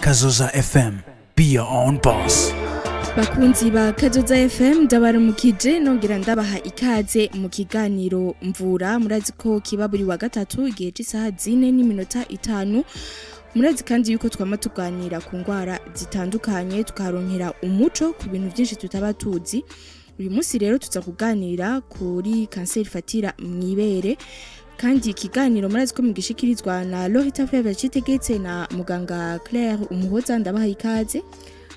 Kazoza FM. Be your own boss. Bakunzi ba Kazoza FM, ndabaramukije nongera ndabaha ikaze mu kiganiro Mvura. Murazi ko kiba buri wa gatatu igihe c'isaha 4:05. Murazi kandi yuko twama tuganira ku ngwara zitandukanye, tukaronkera umuco ku bintu byinshi tutaba tuzi. Uyu munsi rero tuza kuganira kuri kanseri ifatira mw'ibere, kandi ikiganiro murazi ko mugishikirizwa na Lorita Fleuve Citegetse na muganga Claire Umuhoza. Ndabaha ikaze.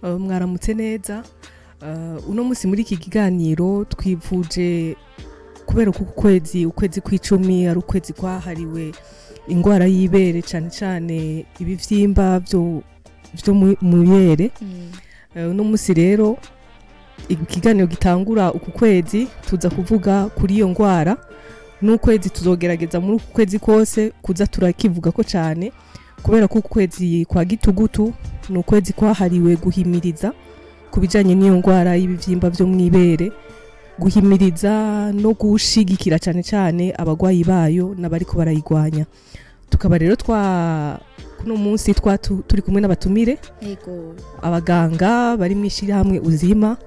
Mwaramutse neza. Uno munsi muri iki kiganiro twivuje kubera ko ukwezi kw'icumi ari ukwezi kwahariwe ingwara y'ibere, cane cane ibivyimba vyo mu ibere. Uno munsi rero ikiganiro gitangura uku kwezi tuza kuvuga kuri iyo ngwara, n'ukwezi tuzogerageza muri uku kwezi kose kuza turakivuga ko cane, kubera ko ukwezi kwa gitugutu ni ukwezi kwahariwe guhimiriza ku bijanye n'iyo ngwara y'ibivyimba vyo mw'ibere, guhimiriza no gushigikira cane cane abagwayi bayo n'abariko barayigwanya. Tukaba rero twa kuno munsi twa turi kumwe n'abatumire, abaganga bari mw'ishirahamwe Uzima.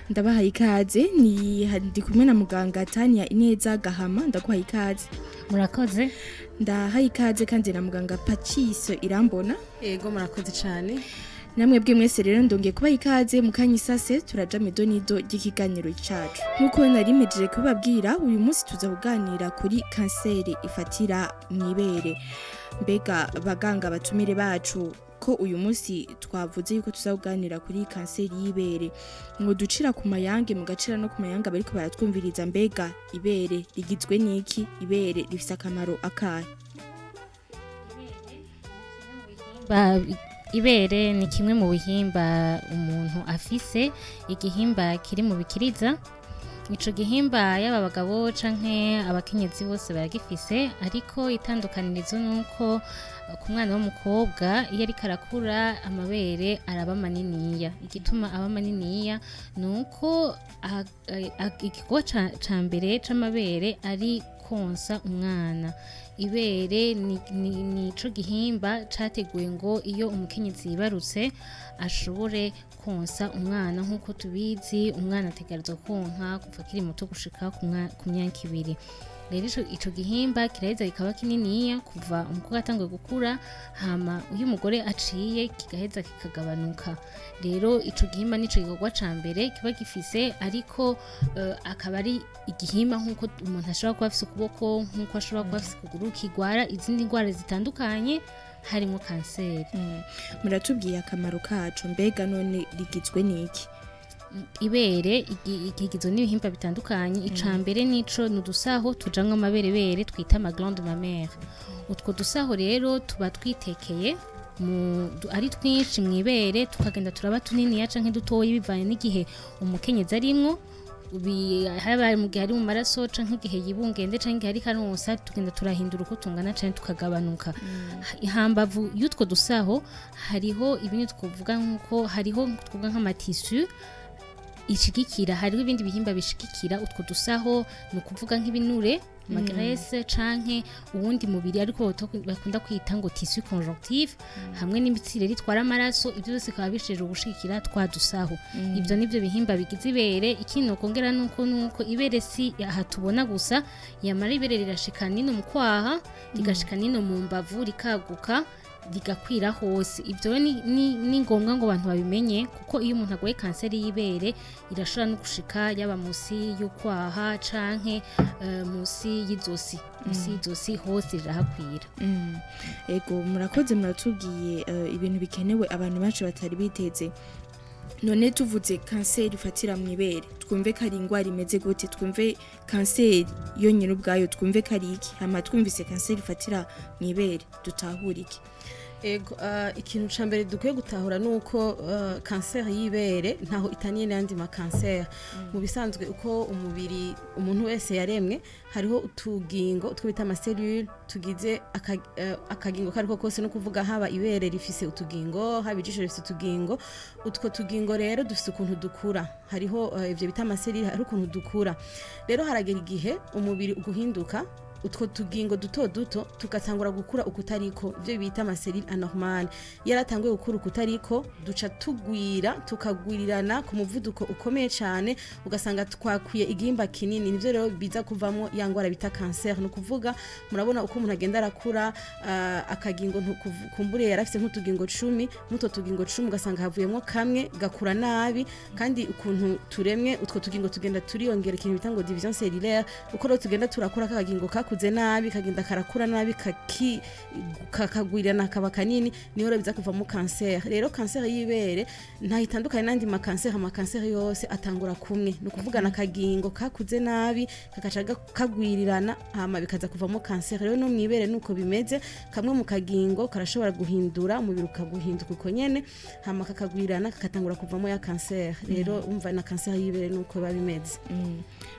Ndabahaye ikaze. Ni ndi kumwe na muganga Tania Ineza Gahama, ndaguhaye ikaze. Murakoze. Ndahaye ikaze kandi na muganga Paciso Irambona. Yego, murakoze cyane. Namwe bwe mwese rero ndongeye kubaha ikaze. Mu kanya isase turaja mw'idonido ry'ikiganiro cacu. Nk'uko nari mpejeje kubabwira, uyu munsi tuza kuganira kuri kanseri ifatira mw'ibere. Mbega baganga batumire bacu, ko uyu munsi twavuze yuko tuza kuganira kuri kanseri y'ibere, ngo ducira ku mayange, mugacira no ku mayange bariko baratwumviriza, mbega ibere rigizwe n'iki? Ibere rifise akamaro akahe? Ibere ni kimwe mu bihimba umuntu afise, igihimba kiri mu bikiriza. Ico gihimba yaba abagabo canke abakenyezi bose baragifise, ariko itandukanirizo nuko ku mwana w'umukobwa iyo ariko arakura amabere araba maniniya. Igituma aba maniniya nuko igikorwa ca mbere c'amabere ari konsa umwana. Ibere ni ico gihimba categuwe ngo iyo umukenyezi yibarutse ashobore konsa umwana. Nk'uko tubizi, umwana ategerezwa konka kuva akiri muto gushika ku myaka 2. Rero ico gihimba kiraheza kikaba kininiya kuva umukobwa atanguye gukura, hama iyo umugore aciye kigaheza kikagabanuka. Rero ico gihimba nico gikorwa ca mbere kiba gifise, ariko akaba ari igihimba nk'uko umuntu ashobora kuba afise ukuboko, nk'uko ashobora kuba afise ukuguru, kigwara izindi ndwara zitandukanye harimo kanseri. Muratubwiye akamaro kaco, mbega none rigizwe n'iki? Ibere igizwe n'ibihimba bitandukanye. Ica mbere nico ni udusaho tujamwo amaberebere twita ama glande mammaire. Utwo dusaho rero tuba twitekeye ari twinshi mw'ibere, tukagenda turaba tuniniya canke dutoyi bivanye n'igihe umukenyezi arimwo, haba mu gihe ari mu maraso canke igihe yibungende canke igihe ariko aronsa, tugenda turahindura uko tungana canke tukagabanuka. Hambavu y'utwo dusaho hariho ibindi twovuga nkuko hariho twovuga nk'amatissu ishigikira, hariho ibindi bihimba bishigikira utwo dusaho, ni ukuvuga nk'ibinure, magraisse, canke uwundi mubiri ariko bakunda kwita ngo tissu conjonctif, hamwe n'imitsi rero itwara amaraso. Ibyo byose bikaba bijejwe gushigikira twa dusaho. Ibyo nivyo bihimba bigize ibere. Ikindi nokongera nuko ibere si aha tubona gusa, yamara ibere rirashika nino mu kwaha, rigashika nino mu mbavu, rikaguka, rigakwira hose. Ibyo ni ngombwa ngo abantu babimenye, kuko iyo umuntu agwaye kanseri y'ibere irashobora no gushika yaba musi y'ukwaha canke musi y'izosi, musi y'izosi hose rirahakwira. Ego, murakoze, muratubwiye ibintu bikenewe abantu benshi batari biteze. None tuvuze kanseri ifatira mw'ibere, twumve ko ari ingwara imeze gute? Twumve kanseri yonyine ubwayo, twumve ko ari iki? Hama twumvise kanseri ifatira mw'ibere, dutahure iki? Ego, ikintu ca mbere dukwiye gutahura nuko kanseri y'ibere ntaho itaniye n'ayandi makanseri. Mu bisanzwe uko umubiri umuntu wese yaremwe, hariho utugingo utwo bita amaselule tugize akagingo kariko kose, no kuvuga haba ibere rifise utugingo, haba ijisho rifise utugingo. Utwo tugingo rero dufise ukuntu dukura, hariho ivyo bita amaselule, hari ukuntu dukura. Rero haragera igihe umubiri uguhinduka. Utwo tugingo duto duto tugatangura gukura ukutariko, ibyo bita ama cellules anormales. Yaratanguye gukura ukutariko, duca tugwira, tukagwirirana ku muvuduko ukomeye cyane, ugasanga twakwiye igihimba kinini. Nivyo rero biza kuvamo ya ngwara bita cancer. Ni ukuvuga, murabona uko umuntu agenda arakura, akagingo kumbure yarafise nk'utugingo 10, n'utwo tugingo 10 ugasanga havuyemo kamwe gakura nabi. Kandi ukuntu turemwe, utwo tugingo tugenda turiyongera, ikintu bita ngo division cellulaire. Uko rero tugenda turakura, kakagingo kakuze nabi kagenda karakura nabi, kakagwirirana, kaba kanini, niho rero biza kuvamo cancer. Rero cancer y'ibere ntaho itandukanye n'andi makanseri. Amakanseri yose atangura kumwe, ni ukuvuga na kagingo kakuze nabi kagaca kagwirirana, hama bikaza kuvamo cancer. Rero no mwibere nuko bimeze, kamwe mu kagingo karashobora guhindura umubiri, ukaguhinduka uko nyene, hama kakagwirirana, kakatangura kuvamo ya cancer. Rero umva, na cancer y'ibere nuko biba bimeze.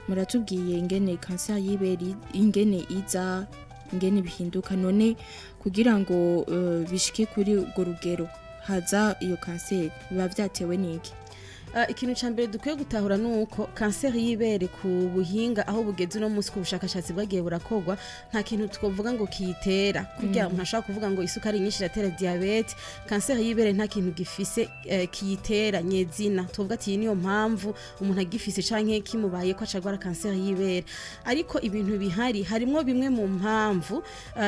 Muratubwiye ingene cancer y'ibere, ingene iza, ingene bihinduka. None kugira ngo bishike kuri urwo rugero haza iyo kanseri, biba vyatewe n'iki? Ikintu ca mbere dukwiye gutahura ni uko kanseri y'ibere, ku buhinga aho bugeze uno munsi, ku bushakashatsi bwagiye burakorwa, nta kintu twovuga ngo kiyitera. Kurya umuntu ashobora kuvuga ngo isukari nyinshi iratera diabète, kanseri y'ibere nta kintu gifise kiyitera nyezina tuvuga ati iyi niyo mpamvu umuntu agifise canke kimubaye ko acagwara kanseri y'ibere. Ariko ibintu bihari, harimwo bimwe mu mpamvu,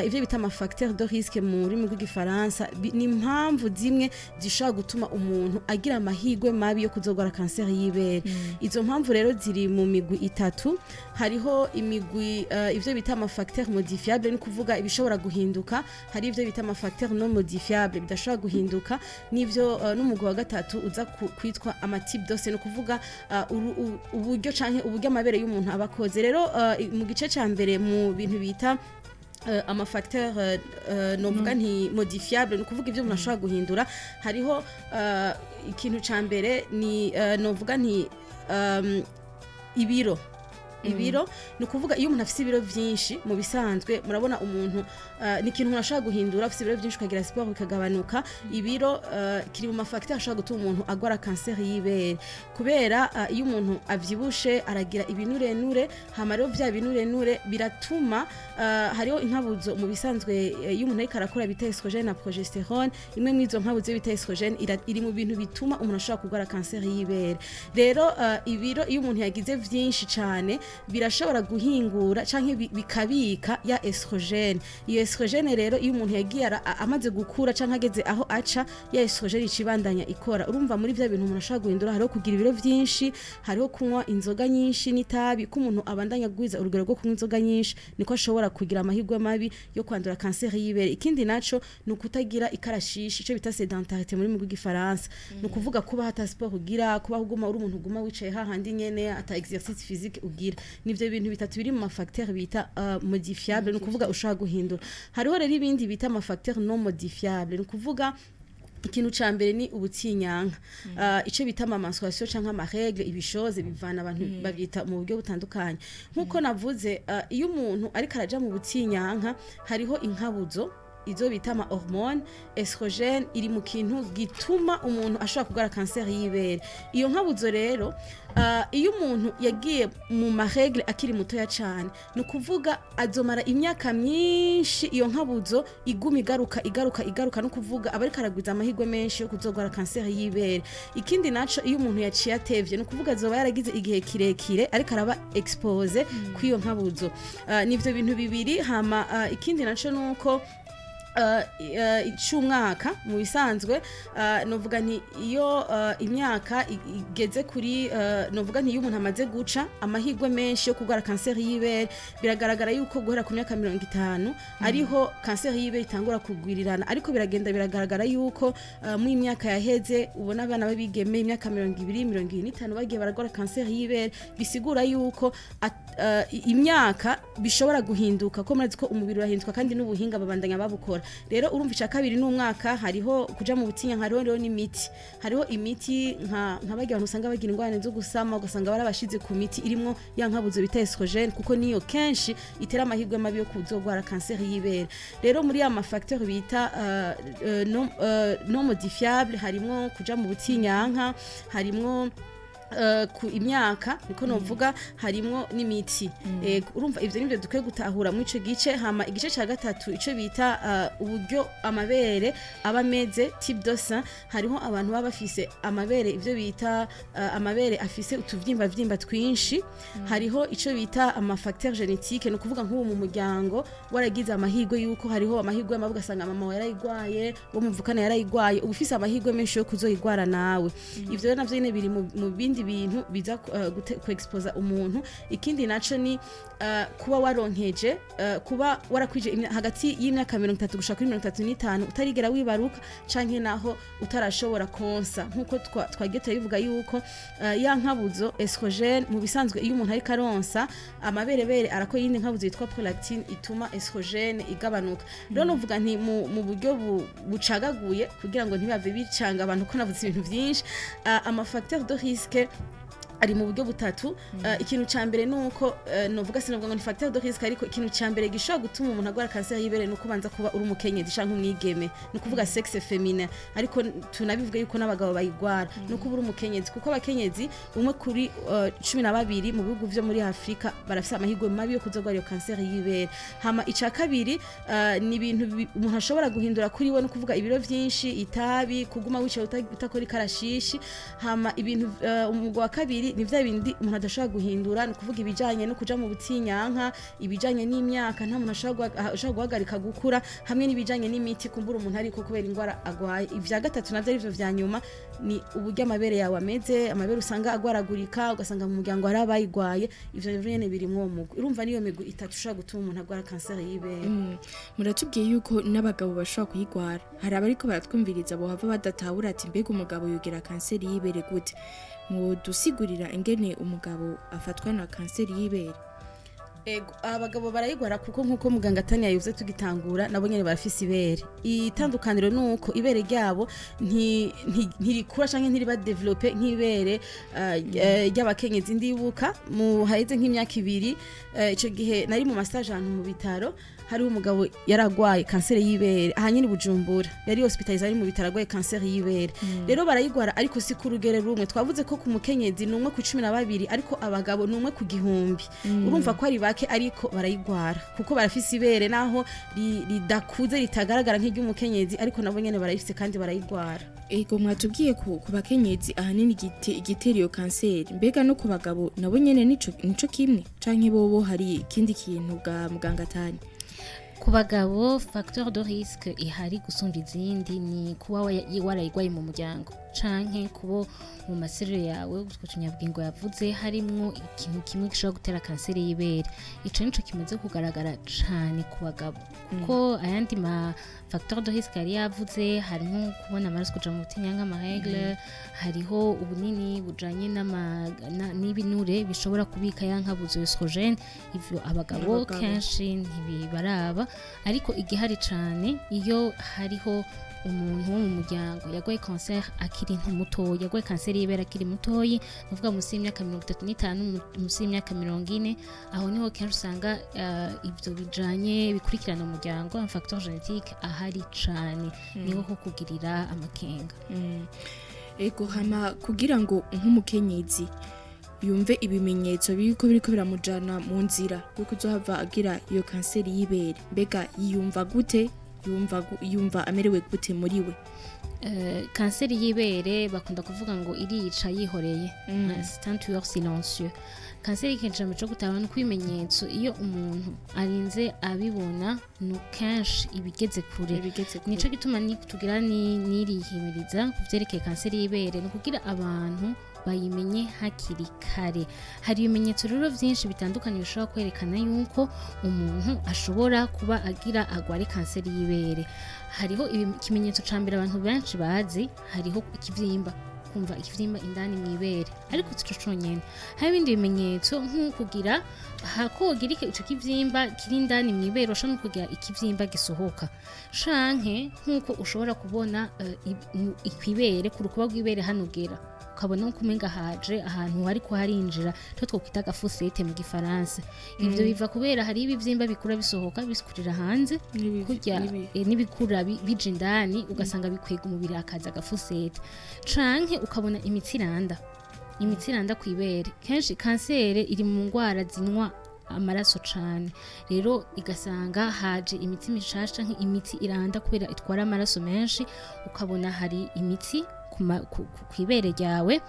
ivyo bita ama facteur de risque mu rurimi rw'igifaransa. Ni impamvu zimwe zishobora gutuma umuntu agira amahirwe mabi yo kuzogwara kanseri y'ibere. Izo mpamvu rero ziri mu migwi itatu. Hariho imigwi ivyo bita ama facteur modifiable, ni kuvuga ibishobora guhinduka. Hari ivyo bita ama facteur non modifiable, bidashobora guhinduka, n'ivyo n'umugwi wa gatatu uza kwitwa ama type de sein, ni kuvuga uburyo canke uburyo amabere y'umuntu aba akoze. Rero mu gice ca mbere, mu bintu bita ama facteur novuga nti modifiable, ni ukuvuga ibyo umuntu ashobora guhindura, hariho ikintu ca mbere ni novuga nti ibiro. Ibiro, ni ukuvuga iyo umuntu afise ibiro vyinshi, mu bisanzwe murabona umuntu, ni ikintu umuntu ashobora guhindura. Afise ibiro vyinshi, ukagira siporo bikagabanuka. Ibiro kiri mu ma facteur ashobora gutuma umuntu agwara kanseri y'ibere, kubera iyo umuntu avyibushe aragira ibinurenure, hama rero vya binurenure biratuma hariho inkabuzo mu bisanzwe iyo umuntu ariko arakura bita estrogène na progestérone. Imwe mu izo nkabuzo bita estrogène iri mu bintu bituma umuntu ashobora kurwara kanseri y'ibere. Rero ibiro iyo umuntu yagize vyinshi cane birashobora guhingura canke bikabika ya estrogène. Iyo estrogène rero, iyo umuntu yagiye amaze gukura canke ageze aho aca, ya estrogène icibandanya ikora. Urumva, muri vya bintu umuntu ashobora guhindura hariho kugira ibiro vyinshi, hariho kunywa inzoga nyinshi n'itabi. Ko umuntu abandanya gwiza urugero rwo kunywa inzoga nyinshi, niko ashobora kugira amahirwe mabi yo kwandura kanseri y'ibere. Ikindi naco ni ukutagira ikarashishi, ico bita sédentarité muri mu rw'igifaransa. Ni ukuvuga kuba ata sport ugira, kuba uguma uri umuntu uguma wicaye hahandi nyene, ata exercice physique ugira. Nivyo bintu bitatu biri mu ma facteur bita modifiable, ni ukuvuga ushobora guhindura. Hariho rero ibindi bita ama facteur non modifiable, ni ukuvuga ikintu ca mbere ni ubutinyanka, ico bita ama menstruation canke ama règle, ibishoze, bivana abantu babyita mu buryo butandukanye. Nkuko navuze, iyo umuntu ariko araja mu butinyanka, hariho inkabuzo izo bita ama hormone. Estrogène iri mu kintu gituma umuntu ashobora kurwara kanseri y'ibere. Iyo nkabuzo rero, iyo umuntu yagiye mu ma règle akiri mutoya cyane, ni ukuvuga azomara imyaka myinshi iyo nkabuzo iguma igaruka, igaruka, igaruka, no kuvuga aba ariko aragwiza amahirwe menshi yo kuzogwara kanseri y'ibere. Ikindi naco, iyo umuntu yaciye atevye, ni ukuvuga azoba yaragize igihe kirekire ariko araba exposé kw'iyo nkabuzo. Nivyo bintu bibiri. Hama ikindi naco nuko c'umwaka, mu bisanzwe novuga nti iyo imyaka igeze kuri, novuga nti iyo umuntu amaze guca amahirwe menshi yo kurwara kanseri y'ibere, biragaragara yuko guhera ku myaka 50 ariho kanseri y'ibere itangura kugwirirana. Ariko biragenda biragaragara yuko mu imyaka yaheze ubona abana b'abigeme imyaka 20, 25 bagiye baragwara kanseri y'ibere. Bisigura yuko imyaka bishobora guhinduka, ko murazi ko umubiri urahinduka kandi n'ubuhinga babandanya babukora. Rero urumva, icya kabiri n'umwaka, hariho kuja mu butinya, hariho rero n'imiti. Hariho imiti nka barya bantu usanga bagira ingorane zo gusama, ugasanga barabashize ku miti irimwo ya nkabuzo bita estrogène, kuko niyo kenshi itera amahirwe mabi yo kuzogwara kanseri y'ibere. Rero muri ya ma facteur bita non modifiable harimwo kuja mu butinyanka, harimwo Ku imyaka niko novuga, harimwo n'imiti. Urumva ivyo nivyo dukwiye gutahura muri ico gice. Hama igice ca gatatu, ico bita uburyo amabere aba ameze, type de sein. Hariho abantu baba bafise amabere, ivyo bita amabere afise utuvyimba vyimba twinshi. Hariho ico bita ama facteur génétique, ni ukuvuga nk'ubu mu muryango waragize amahirwe yuko hariho amahirwe y'amavuko, ugasanga mama wawe yarayigwaye, uwo muvukana yarayigwaye, uba ufise amahirwe menshi yo kuzoyigwara nawe. Ivyo rero navyo nyene biri mu bindi bintu biza ku exposa umuntu. Ikindi naco ni kuba waronkeje, kuba warakwije hagati y'imyaka 30 gushika kuri 35 utarigera wibaruka, canke naho utarashobora konsa, nkuko twagiye turabivuga yuko ya nkabuzo estrogène, mu bisanzwe iyo umuntu ariko aronsa, amaberebere arakora iyindi nkabuzo yitwa prolactine ituma estrogène igabanuka. Rero nuvuga nti mu buryo bucagaguye, kugira ngo ntibave bicanga abantu ko navuze ibintu vyinshi, ama facteur de risque ari mu buryo butatu. Ikintu ca mbere nuko novuga, sinavuga ngo ni facteur de risque, ariko ikintu ca mbere gishobora gutuma umuntu agwara kanseri y'ibere nuko ubanza kuba uri umukenyezi canke umwigeme, ni ukuvuga sexe féminin, ariko tunabivuga yuko n'abagabo bayigwara. Nuko uba uri umukenyezi, kuko abakenyezi umwe kuri 12 mu bihugu vyo muri Afrika barafise amahirwe mabi yo kuzogwara iyo kanseri y'ibere. Hama ica kabiri ni ibintu umuntu ashobora guhindura kuri we, no kuvuga ibiro vyinshi, itabi, kuguma wicaye utakora ikarashishi. Hama ibintu umugwi wa kabiri ni vya bindi umuntu adashobora guhindura, ni ukuvuga ibijanye no kuja mu butinyanka, ibijanye n'imyaka, nta muntu ashobora guhagarika gukura, hamwe n'ibijanye n'imiti kumbura umuntu ariko kubera ingwara agwaye. Ivya gatatu navyo arivyo vya nyuma ni uburyo amabere yawe ameze, amabere usanga agwaragurika, ugasanga mu muryango hari abayigwaye. Ivyo navyo nyene biri mw'uwo mugwi. Urumva niyo migwi itatu ushobora gutuma umuntu agwara kanseri y'ibere. Muratubwiye yuko n'abagabo bashobora kuyigwara. Hari abariko baratwumviriza bohava badatahura ati: "Mbega umugabo yogira kanseri y'ibere gute?" Mudusigurira ingene umugabo afatwa na kanseri y'ibere? Ego, abagabo barayigwara, kuko nkuko muganga Tani yabivuze tugitangura, nabo nyene barafise ibere. Itandukaniro nuko ibere ryabo ntirikura canke ntiriba développé nk'ibere ry'abakenyezi. Ndibuka mu haheze nk'imyaka 2, ico gihe nari mu ma stage ahantu mu bitaro, hariho umugabo yaragwaye kanseri y'ibere ahanyene i Bujumbura, yari hospitalisé, ari mu bitaro agwaye kanseri y'ibere. Rero barayigwara, ariko si ku rugero rumwe. Twavuze ko ku mukenyezi ni umwe ku 12, ariko abagabo ni umwe ku 1000. Urumva ko ari bake, ariko barayigwara kuko barafise ibere, naho ridakuze, ritagaragara nk'iry'umukenyezi, ariko nabo nyene barayifise kandi barayigwara. Ego, mwatubwiye ku bakenyezi ahanini igitera iyo kanseri. Mbega no ku bagabo nabo nyene nico kimwe, canke bobo hari ikindi kintu bwa muganga Tani? Ku bagabo, facteur de risque ihari gusumba izindi ni kuba warayigwaye mu muryango, canke kubo mu ma cellules yawe, utwo tunyabwingo yavuze, harimwo ikintu kimwe gishobora gutera kanseri y'ibere. Ico nico kimaze kugaragara cane ku bagabo, kuko ayandi ma facteur de risque yari yavuze harimo kubona amaraso kuja mu butinyanka, ama règles, hariho ubunini bujanye n'ibinure bishobora kubika ya nkabuzo estrogène. Ivyo abagabo Abagabo. kenshi ntibibaraba, ariko igihari cane, iyo hariho umuntu wo mu muryango yagwaye kanseri akiri mutoyi, yagwaye kanseri y'ibere akiri mutoyi, nuvuga munsi y'imyaka 35, munsi y'imyaka 40, aho niho kenshi usanga ivyo bijanye bikurikirana mu muryango, un facteur génétique ahari cane, niho ho kugirira amakenga. Ego, hama kugira ngo nk'umukenyezi yumve ibimenyetso biriko biramujana mu nzira yo kuzohava agira iyo kanseri y'ibere, mbega yiyumva gute? Yumva amerewe gute muri we? Kanseri y'ibere bakunda kuvuga ngo irica yihoreye. C'est un tueur silencieux. Kanseri ikintu cyo gutahura no ibimenyetso, iyo umuntu arinze abibona no kenshi ibigeze kure. Bigeze kure. Nico gituma ni tugira ni nirihimiriza ku vyerekeye kanseri y'ibere, ni ukugira abantu bayimenye hakiri kare. Hari ibimenyetso rero vyinshi bitandukanye bishobora kwerekana yuko umuntu ashobora kuba agira agware kanseri y'ibere. Hariho ikimenyetso ca mbere abantu benshi bazi, hariho ikivyimba, kumva ikivyimba indani mw'ibere, ariko sico conyene. Hari ibindi bimenyetso nko kugira hakogira ico kivyimba kiri indani mw'ibere, ushobora no kugira ikivyimba gisohoka, canke nkuko ushobora kubona kw'ibere, ku rukuba rw'ibere hanogera, ukabona nko umenga haje ahantu hariko harinjira ico twokwita aga fossette mu gifaransa. Ivyo biva kubera hari ibivyimba bikura bisohoka, bisikurira hanze kurya n'ibikura bija indani, ugasanga bikwega umubiri, hakaza aga fossette, canke ukabona imitsi iranda. Imitsi iranda kwibere, kenshi kanseri iri mu ngwara zinywa amaraso cane, rero igasanga haje imitsi mishasha nk'imitsi iranda kubera itwara amaraso menshi, ukabona hari imitsi kwibere ryawe,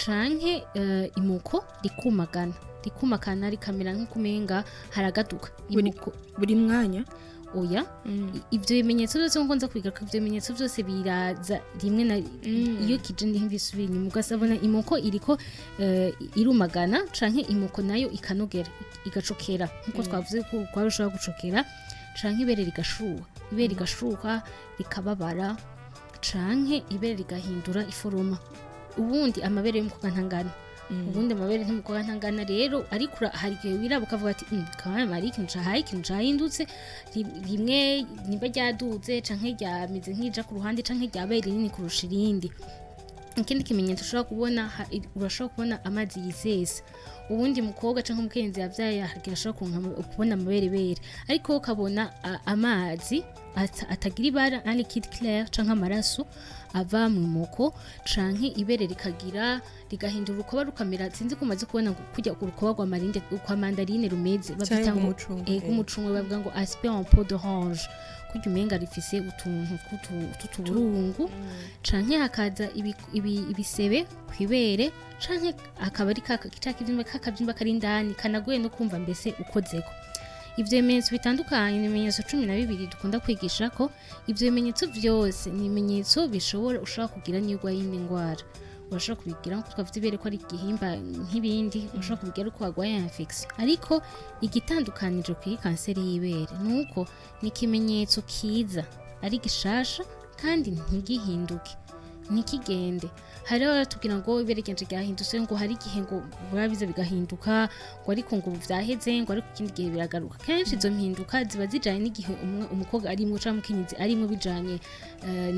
canke imuko rikumagana, rikumagana rikamera nk'ukumenga haragaduka. Imuko buri mwanya? Oya. Ivyo bimenyetso byose, nkuko nza kubigaruka, ivyo bimenyetso byose biraza rimwe na iyo kije ntivisubira inyuma, ugasabona imoko iriko irumagana, canke imoko nayo ikanogera, igacokera, nkuko twavuze ko kwa bishobora gucokera, canke ibere rigashuha, ibere rigashuha rikababara, canke ibere rigahindura iforoma. Ubundi amabere y'umukobwa ntangana, ubundi amabere y'umukobwa ntangana. Rero ariko hari igihe wiraba ukavuga ati kabana mari ikintu cahaye, ikintu cahindutse rimwe, nimba ryaduze canke ryameze nk'ija ku ruhande, canke ryabaye rinini kurusha irindi. Ikindi kimenyetso ushobora kubona, urashobora kubona amazi yisesa. Ubundi mukobwa canke umukenyezi yavyaye hagira ashobora kubona amaberebere, ariko ukabona amazi atagira ibara, un liquide clair, canke amaraso ava mu moko, canke ibere rikagira rigahindura urukoba rukamera, sinzi ko umaze kubona kujya urukoba rwa marinde kwa mandarine rumeze, bavyita ngo umucungwe, bavuga ngo aspect en peau d'orange, kurya umenga rifise utuntu tw'utuburungu, canke hakaza ibisebe kwibere, canke akaba ari kakabyimba kakabyimba kari indani kanagoye no kumva mbese ukozeko. Ivyo bimenyetso bitandukanye ni ibimenyetso 12 dukunda kwigisha ko ivyo bimenyetso vyose ni ibimenyetso bishobora ushobora kugira niyo urwaye iyindi ndwara. Urashobora kubigira nkuko twavuze ibere ko ari igihimba nk'ibindi, urashobora kubigira uko warwaye infection. Ariko igitandukanije kuri kanseri y'ibere nuko ni ikimenyetso kiza ari gishasha kandi ntigihinduke, ntikigende. Hari abatubwira ngo ibere ryanje ryahindutse, ngo hari igihe ngo burabiza bigahinduka, ngo ariko ngo vyaheze, ngo ariko ikindi gihe biragaruka. Kenshi izo mpinduka ziba zijanye n'igihe umukobwa arimwo canke umukenyezi arimwo, bijanye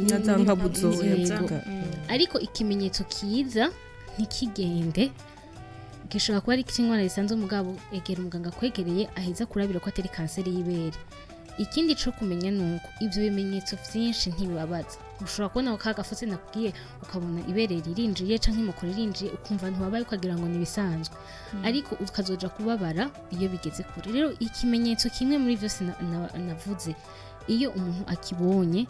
na za nkabuzo yavuga. Ariko ikimenyetso kiza ntikigende, gishobora kuba ari ik'ingwara risanzwe, mugabo egera umuganga akwegereye aheza kurabira ko atari kanseri y'ibere. Ikindi co kumenya nuko ivyo bimenyetso vyinshi ntibibabaza. Ushobora kubona ka gafutse nakubwiye, ukabona ibere ririnjiye canke imoko ririnjiye, ukumva ntiwabaye, ukagira ngo nibisanzwe, ariko ukazoja kubabara iyo bigeze kure. Rero ikimenyetso kimwe muri vyose navuze, iyo umuntu akibonye,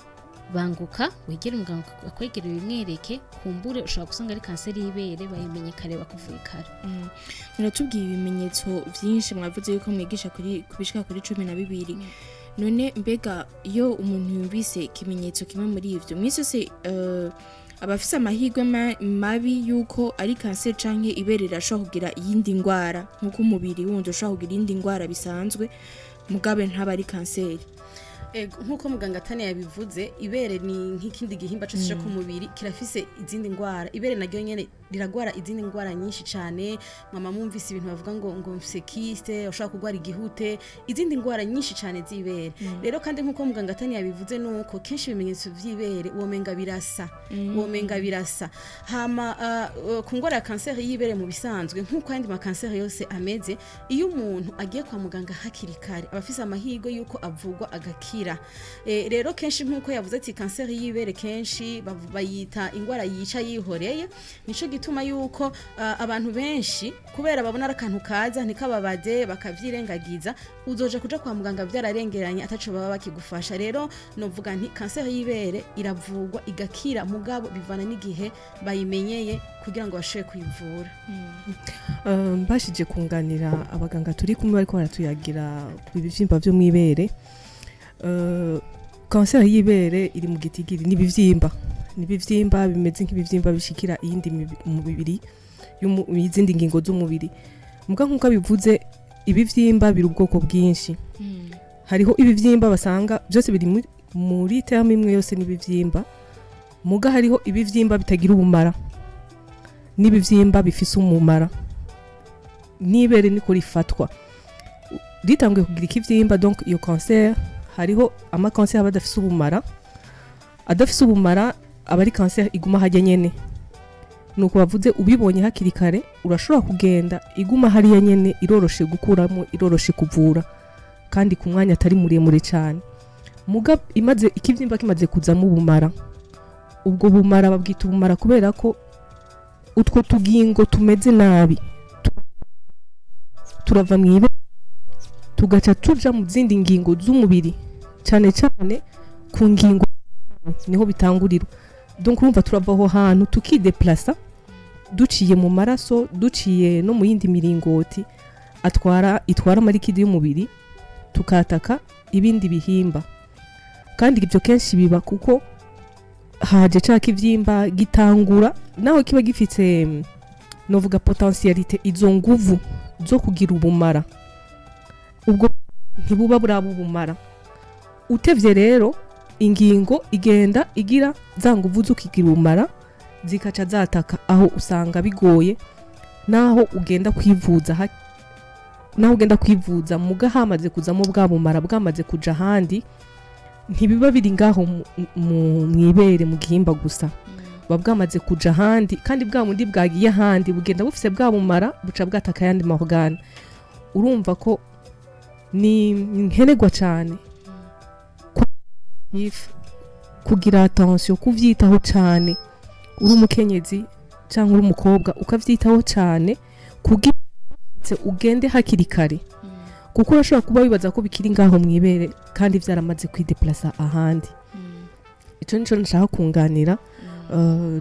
banguka wegere umuganga akwegereye bimwereke, kumbure ushobora gusanga ari kanseri y'ibere, bayimenye kare bakuvuye kare. Muratubwiye ibimenyetso vyinshi, mwavuze yuko mwigisha kuri kubishika kuri 12. None mbega iyo umuntu yumvise ikimenyetso kimwe muri ivyo, mwisi yose abafise amahirwe mabi yuko ari kanseri canke ibere rirashobora kugira iyindi ndwara, nkuko umubiri wundi ushobora kugira iyindi ndwara bisanzwe, mugabe ntaba ari kanseri? Nkuko muganga Tania yabivuze, ibere ni nk'ikindi gihimba cyose cyo ku mubiri kirafise izindi ndwara. Ibere naryo nyene riragwara izindi ndwara nyinshi cyane. Mama mwumvise ibintu bavuga ngo mfise kyste, ushobora kugwara igihute, izindi ndwara nyinshi cyane z'ibere. Rero kandi nkuko muganga Tania yabivuze, nuko kenshi ibimenyetso vy'ibere womenga birasa, womenga birasa. Hama ku ndwara ya kanseri y'ibere, mu bisanzwe nkuko ayandi makanseri yose ameze, iyo umuntu agiye kwa muganga hakiri kare aba afise amahirwe yuko avugwa agakira. Rero kenshi nkuko yavuze ati kanseri y'ibere kenshi bayita ingwara yica yihoreye, nico gituma yuko abantu benshi kubera babona ari akantu kaza ntikababaze bakavyirengagiza, uzoja kuja kwa muganga vyararengeranye ataco baba bakigufasha. Rero novuga nti kanseri y'ibere iravugwa igakira, mugabo bivana n'igihe bayimenyeye kugira ngo bashobore kuyivura. Mbashije kunganira abaganga turi kumwe bariko baratuyagira ku bivyimba vyo mw'ibere. Kanseri y'ibere iri mu gitigiri n'ibivyimba, n'ibivyimba bimeze nk'ibivyimba bishikira iyindi mubiri, izindi ngingo z'umubiri. Muga nkuko bivuze, ibivyimba biri ubwoko bwinshi. Hariho ibivyimba basanga byose biri muri terme imwe, yose n'ibivyimba. Muga hariho ibivyimba bitagira ubumara n'ibivyimba bifise umumara. N'ibere niko rifatwa ritanguye kugira ikivyimba, donc iyo cancer, hariho ama cancer aba adafise ubumara. Adafise ubumara aba ari cancer iguma hajya nyene. Nuko bavuze, ubibonye hakiri kare urashobora kugenda, iguma hariya nyene, iroroshe gukuramo, iroroshe kuvura, kandi ku mwanya atari muremure cyane. Muga imaze ikivyimba kimaze kuzamo ubumara, ubwo bumara babwita ubumara kubera ko Utwo tugingo tumeze nabi turava mu ibere tugaca tuja mu zindi ngingo z'umubiri, cyane cyane ku ngingo niho bitangurirwa. Donc urumva turava aho hantu tukideplasa duciye mu maraso, duciye no mu yindi miringoti atwara itwara ama liquide y'umubiri, tukataka ibindi bihimba. Kandi ibyo kenshi biba kuko haje ca kivyimba gitangura naho kiba gifite novuga potentialité, izo nguvu zo kugira ubumara, ubwo ntibuba buraba ubumara. Utevye rero ingingo igenda igira za nguvu zo kugira ubumara, zikaca zataka aho usanga bigoye naho ugenda kwivuza naho ugenda kwivuza muga hamaze kuzamo bwa bumara bwamaze kuja ahandi. Ntibiba biri ngaho mwibere mu gihimba gusa, buba bwamaze kuja ahandi, kandi bwa bundi bwagiye ahandi bugenda bufise bwa bumara, buca bwataka ayandi ma organes. Urumva ko ni nkenerwa cyane kugira attention, kuvyitaho cyane, uri umukenyezi cyangwa uri umukobwa ukavyitaho cyane kugira ugende hakiri kare, kuko urashobora kuba wibaza ko bikiri ngaho mwibere kandi vyaramaze kwideplasa ahandi. Ico nico nshaka kunganira.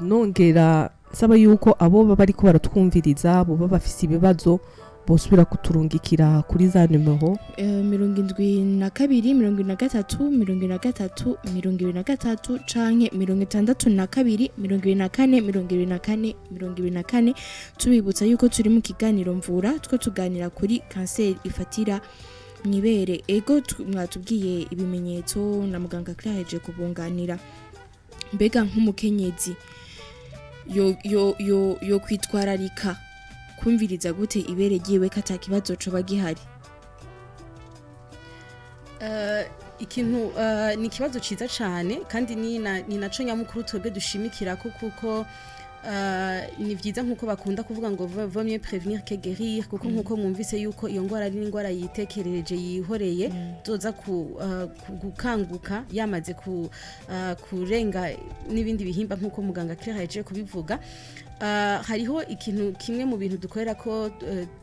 Nongera nsaba yuko abo baba bariko baratwumviriza boba bafise ibibazo bosubira kuturungikira kuri za numero. 72, 73, 73, 23 canke 62, 24, 24, 24. Tubibutsa yuko turi mu kiganiro Mvura, two tuganira kuri kanseri ifatira mwibere. Ego, mwatubwiye ibimenyetso na muganga Claire kubunganira. Mbega nk'umukenyezi yo kwitwararika kumviriza gute ibere ryiwe ko ata kibazo coba gihari? Ikintu ni ikibazo ciza cane, kandi ni naco nyamukuru twebwe dushimikira ko, kuko ni vyiza nkuko bakunda kuvuga ngo vaut mieux prévenir que guérir, kuko nkuko mwumvise yuko iyo ngwara ari ingwara yitekerereje, yihoreye, zoza gukanguka yamaze kurenga n'ibindi bihimba, nkuko muganga Claire yaje kubivuga. Hariho ikintu kimwe mu bintu dukorera ko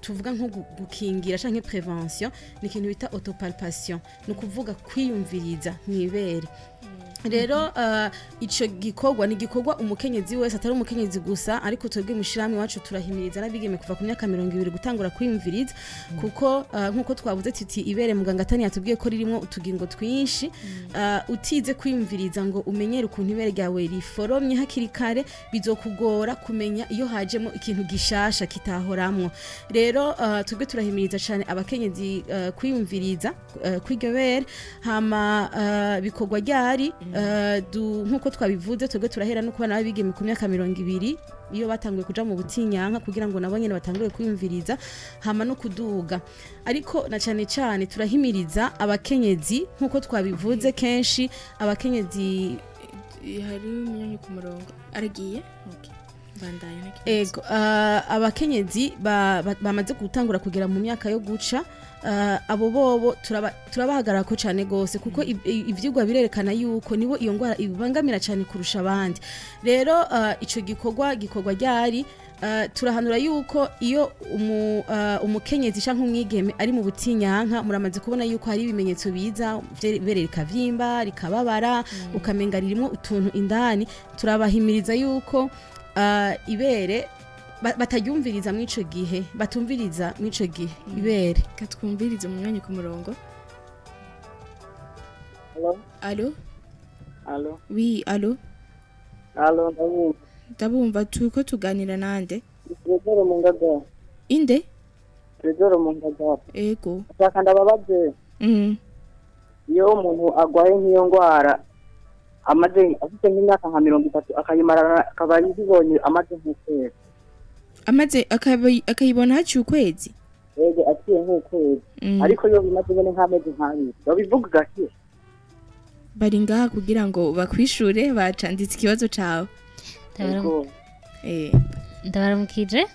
tuvuga nko gukingira canke prévention, ni ikintu bita autopalpation, ni ukuvuga kwiyumviriza mwibere. Rero ico gikorwa ni gikorwa umukenyezi wese, atari umukenyezi gusa, ariko twebwe mushirahamwe wacu turahimiriza n'abigeme kuva ku myaka 20 gutangura kwiyumviriza, kuko nkuko twavuze tuti ibere, muganga Tani yatubwiye ko ririmo utugingo twinshi. Utize kwiyumviriza ngo umenyere ukuntu ibere ryawe riforomye hakiri kare, bizokugora kumenya iyo hajemo ikintu gishasha kitahoramwo. Rero twebwe turahimiriza cyane abakenyezi kwiyumviriza kw'iryo bere. Hama bikorwa ryari? Nkuko twabivuze, twebwe turahera no kubana n'abigeme ku myaka 20, iyo batanguye kuja mu butinyanka, kugira ngo nabo nyene batangure kwiyumviriza, hama no kuduga. Ariko na cyane cyane turahimiriza abakenyezi, nkuko twabivuze kenshi abakenyezi. Hari umunywanyi ku murongo, aragiye. Okay. Bandanya nta kibazo. Ego, abakenyezi bamaze gutangura kugera mu myaka yo guca, abo bobo turabahagarara ko cyane gose, kuko ivyigwa birerekana yuko nibo iyo ngwara ibangamira cyane kurusha abandi. Rero ico gikorwa gikorwa ryari? Turahanura yuko iyo umukenyezi canke umwigeme ari mu butinyanka, muramaze kubona yuko hari ibimenyetso biza, ibere rikavyimba, rikababara, ukamenga ririmo utuntu indani. Turabahimiriza yuko ibere bataryumviriza mw'ico gihe, batumviriza mw'ico gihe ibere. Katwumvirize umunywanyi ku murongo. Allo? Allo? Allo? Oui, allo? Allo, ndabumva. Ndabumva, turiko tuganira nande? Trezor mu Ngagara. Inde? Trezor mu Ngagara. Ego. Ndashaka ndababaze. Iyo umuntu agwaye nk'iyo ndwara amaze afite nk'imyaka nka 30, akayimarana, akaba yibonye amaze nk'ukwezi. Amaze akayibona haciye ukwezi? Ego, aciye nk'ukwezi. Ariko iyo bimaze nyene nk'amezi nk'abiri, babivuga gake? Bari ngaha kugira ngo bakwishure, bacanditse ikibazo cawe. Ego. Ndabaramukije.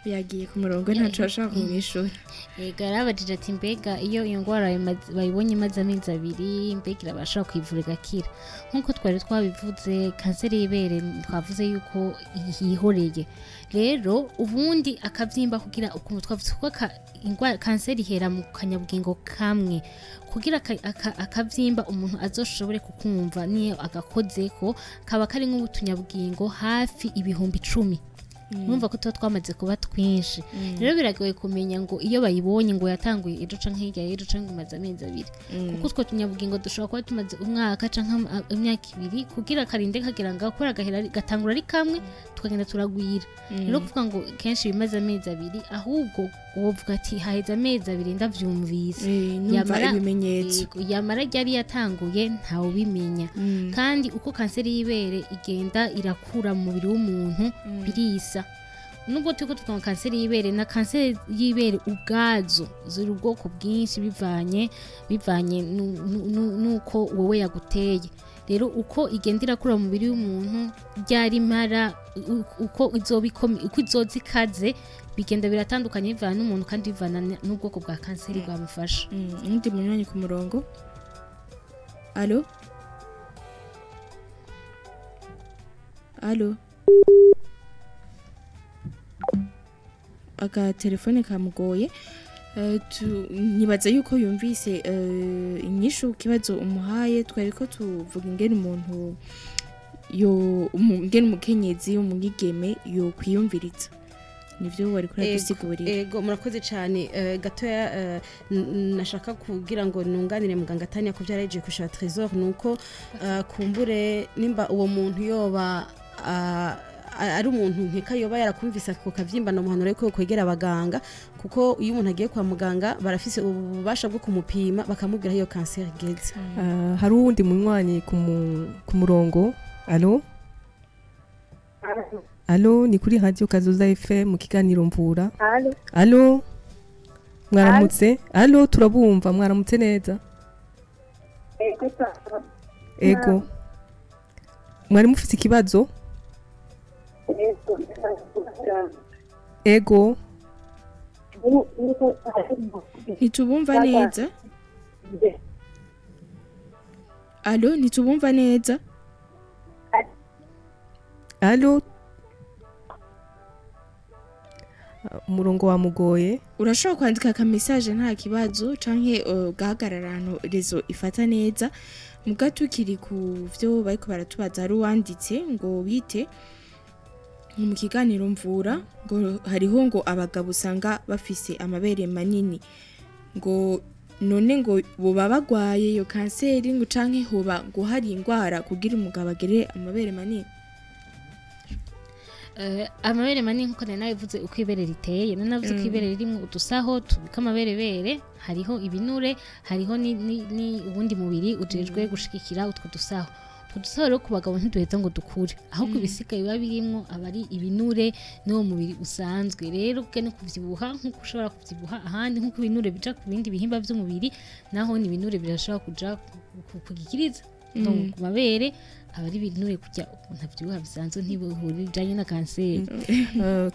Yagiye ku murongo, ntaco ashaka kumwishura. Yego, yarabajije ati mbega iyo iyo ndwara bayibonye imaze amezi 2, mbega irabasha kwivura igakira? Nk'uko twari twabivuze, kanseri y'ibere twavuze yuko yihoreye. Rero ubundi akavyimba, kugira ukuntu twavuze ko ingwara kanseri ihera mu kanyabugingo kamwe, kugira akavyimba umuntu azoshobore kukumva niyo agakozeko, kaba kari nk'utunyabugingo hafi 10,000. Urumva ko tuba twamaze kuba twinshi. Rero biragoye kumenya ngo iyo bayibonye ngo yatanguye ejo canke hirya y'ejo canke imaze amezi 2, kuko utwo tunyabugingo dushobora kuba tumaze umwaka canke imyaka 2, kugira karinde kagira ngaho, kubera gahera gatangura ari kamwe tukagenda turagwira. Rero kuvuga ngo kenshi bimaze amezi 2, ahubwo wovuga ati haheze amezi 2 ndavyumvise, Numva ibimenyetso. Yego, yamara ryari yatanguye ntawe ubimenya. Kandi uko kanseri y'ibere igenda irakura mu mubiri w'umuntu, birisa nubwo turiko tuvuga ngo kanseri y'ibere na kanseri y'ibere ubwazo ziri ubwoko bwinshi, bivanye nuko wowe yaguteye. Rero uko igenda irakura mu mubiri w'umuntu, ryari mara uko izoba uko izoza ikaze, bigenda biratandukanye bivana n'umuntu kandi bivana n'ubwoko bwa kanseri bwamufasha. Undi munywanyi ku murongo. Allo, allo, aga telefone kamugoye. Nibaza yuko yumvise inyishu kibazo umuhaye. Twari ko tuvuga ingene umuntu yo ingene umukenyezi umwigeme yo kwiyumviriza, nivyo wari kuri dusigurira. Ego, murakoze cyane. Gatoya nashaka kugira ngo nunganire muganga Tania ko byaraje kushaka Trésor, nuko kumbure nimba uwo muntu yoba ari umuntu nkeka yoba yarakumvise ako kavyimba, no muhanuro yuko kwegera abaganga, kuko iyo umuntu agiye kwa muganga barafise ububasha bwo kumupima bakamubwira aho iyo kanseri igeze. Hari uwundi munywanyi ku murongo. Allo, allo, ni kuri Radio Kazoza FM mu kiganiro Mvura. Allo. Allo, mwaramutse. Allo, turabumva, mwaramutse neza. Ego. Ego, mwari mufite ikibazo? Ego. Ego. Ntitubumva neza. Allo, ntitubumva neza. Allo, umurongo wamugoye. Urashobora kwandika aka message nta kibazo, canke ugahagarara ahantu réseau ifata neza. Muga tukiri ku vyo bariko baratubaza, hari uwanditse ngo bite mu kiganiro Mvura, ngo hariho ngo abagabo usanga bafise amabere manini, ngo none ngo boba bagwaye iyo kanseri, ngo canke hoba ngo hari ingwara kugira umugabo agere amabere manini? Amabere manini, nkuko nari nabivuze uko ibere riteye, nari navuze ko ibere ririmwo udusaho tubika amaberebere, hariho ibinure, hariho ni ubundi mubiri ujejwe gushigikira utwo dusaho. Utwo dusaho rero ku bagabo ntiduheza ngo dukure, ahubwo ibisigaye biba birimwo aba ari ibinure n'uwo mubiri usanzwe. Rero bwe no kuvyibuha nkuko ushobora kuvyibuha ahandi, nkuko ibinure bija ku bindi bihimba vy'umubiri, naho ni ibinure birashobora kuja ku gikiriza. Donc ku mabere aba ari ibinure, kurya umuntu avyibuha bisanzwe ntibuhure bijanye na kanseri.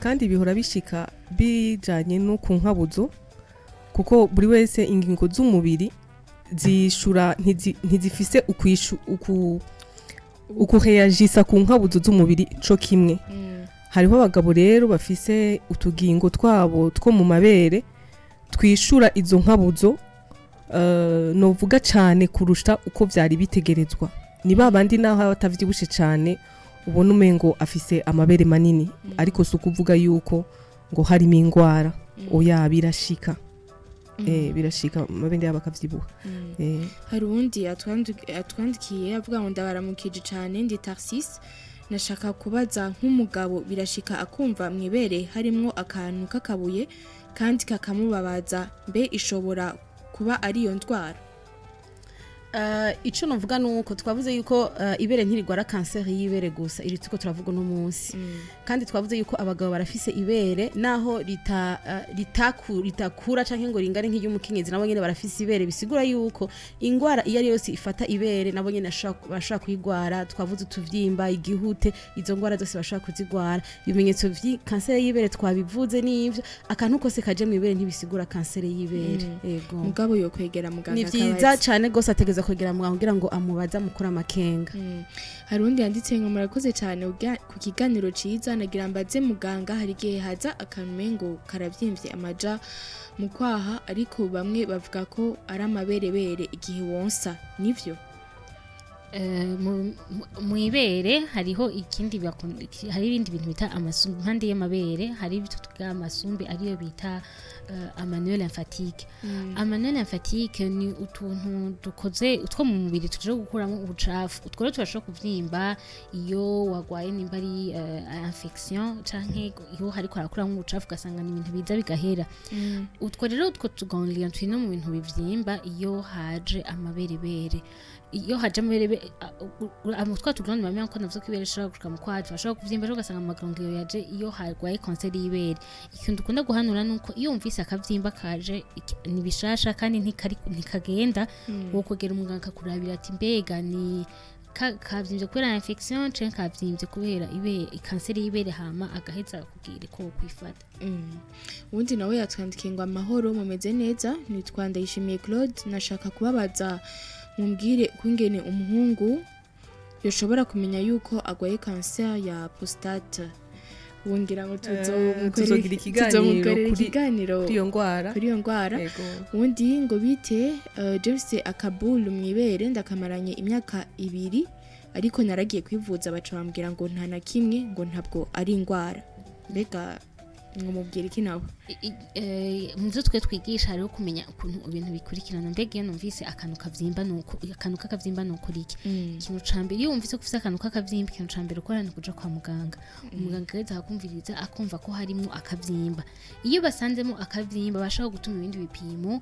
Kandi bihora bishika bijanye no ku nkabuzo, kuko buri wese ingingo z'umubiri zishura ntizifise ukwishu ukureagisa ku nkabuzo z'umubiri co kimwe. Hariho abagabo rero bafise utugingo twabo two mu mabere twishura izo nkabuzo, novuga cane kurusha uko vyari bitegerezwa. Ni babandi naho batavyibushe cane ubona umengo afise amabere manini, ariko si ukuvuga yuko ngo harimo ingwara. Oya, birashika. Birashika amabere yabo akavyibuha. Hari uwundi atwandikiye avuga ngo ndabaramukije cane, ndi Tarsis, nashaka kubaza nk'umugabo birashika akumva mwibere harimwo akantu k'akabuye kandi kakamubabaza, mbe ishobora kuba ari iyo ndwara? Ico novuga nuko twavuze yuko ibere ntirigwara kanseri y'ibere gusa iri tuko turavuga uno munsi, kandi twavuze yuko abagabo barafise ibere naho ritakura canke ngo ringane nk'iry'umukenyezi, nabo nyene barafise ibere. Bisigura yuko ingwara iyo ari yose ifata ibere nabo nyene bashobora kuyigwara. Twavuze utuvyimba, igihute, izo ngwara zose bashobora kuzigwara. Ibimenyetso vyi kanseri y'ibere twabivuze n'ivyo. Akantu kose kaje mu ibere ntibisigura kanseri y'ibere. Yego. Mugabo yo kwegera muganga Ni vyiza akabaza. cane gose, ategeza kwegera muganga kugira ngo amubaze, amukure amakenga. Hari undi yanditse ngo murakoze cyane ku kiganiro ciza, nagira mbaze muganga, hari igihe haza akantu umengo karavyimbye amaja mu kwaha, ariko bamwe bavuga ko ari amaberebere igihe wonsa, nivyo? Mu ibere hariho ikindi hari ibindi bintu bita amasumbi impande y'amabere. Hari ibyo tuvuga amasumbi, ariyo bita ama nœuds lymphatiques. Ama nœuds lymphatiques ni utuntu dukoze utwo mu mubiri tuje gukuramo ubucafu. Utwo rero turashobora kuvyimba iyo wagwaye, nimba ari infection canke iyo hariko harakuramo ubucafu, ugasanga ni ibintu biza bigahera. Utwo rero, utwo tuganglion turi no mu bintu bivyimba iyo haje amaberebere. Iyo haje amaberebere, twa tu glandes mammaires, ko navuze ko ibere rishobora gushika mu kwacu, bashobora kuvyimba rero, ugasanga ama ganglions yaje iyo harwaye kanseri y'ibere. Ikintu dukunda guhanura nuko iyo wumvise akavyimba kaje ni bishasha kandi ntikagenda, wokwegera umuganga akakurabira ati mbega ni kavyimbye kubera infection canke kavyimbye kubera ibe kanseri y'ibere, hama agaheza akakubwira ko wokwifata. Uwundi nawe yatwandikiye ngo amahoro, mumeze neza, nitwa Ndayishimiye Claude, nashaka kubabaza mumbwire ukungene umuhungu yoshobora kumenya yuko agwaye kanseri ya prostate. Wongira ngo Tuzogira ikiganiro tuzomukorera ikiganiro kuri iyo ndwara. Kuri iyo ndwara. Yego. Ubundi ngo bite, James akabulu mwibere ndakamaranye imyaka 2, ariko naragiye kwivuza baca bambwira ngo nta na kimwe, ngo ntabwo ari indwara. Mbega ngo mubwire iki nawe? Mu byo twe twigisha hariho kumenya ukuntu ibintu bikurikirana. Mbega iyo numvise akantu kavyimba, nuko akantu k'akavyimba nuko iki? Ikintu ca mbere, iyo wumvise ko ufise akantu k'akavyimba, ikintu ca mbere ukora ni ukuja kwa muganga. Umuganga agaheza akakumviriza, akumva ko harimo akavyimba. Iyo basanzemo akavyimba, bashobora gutuma ibindi bipimo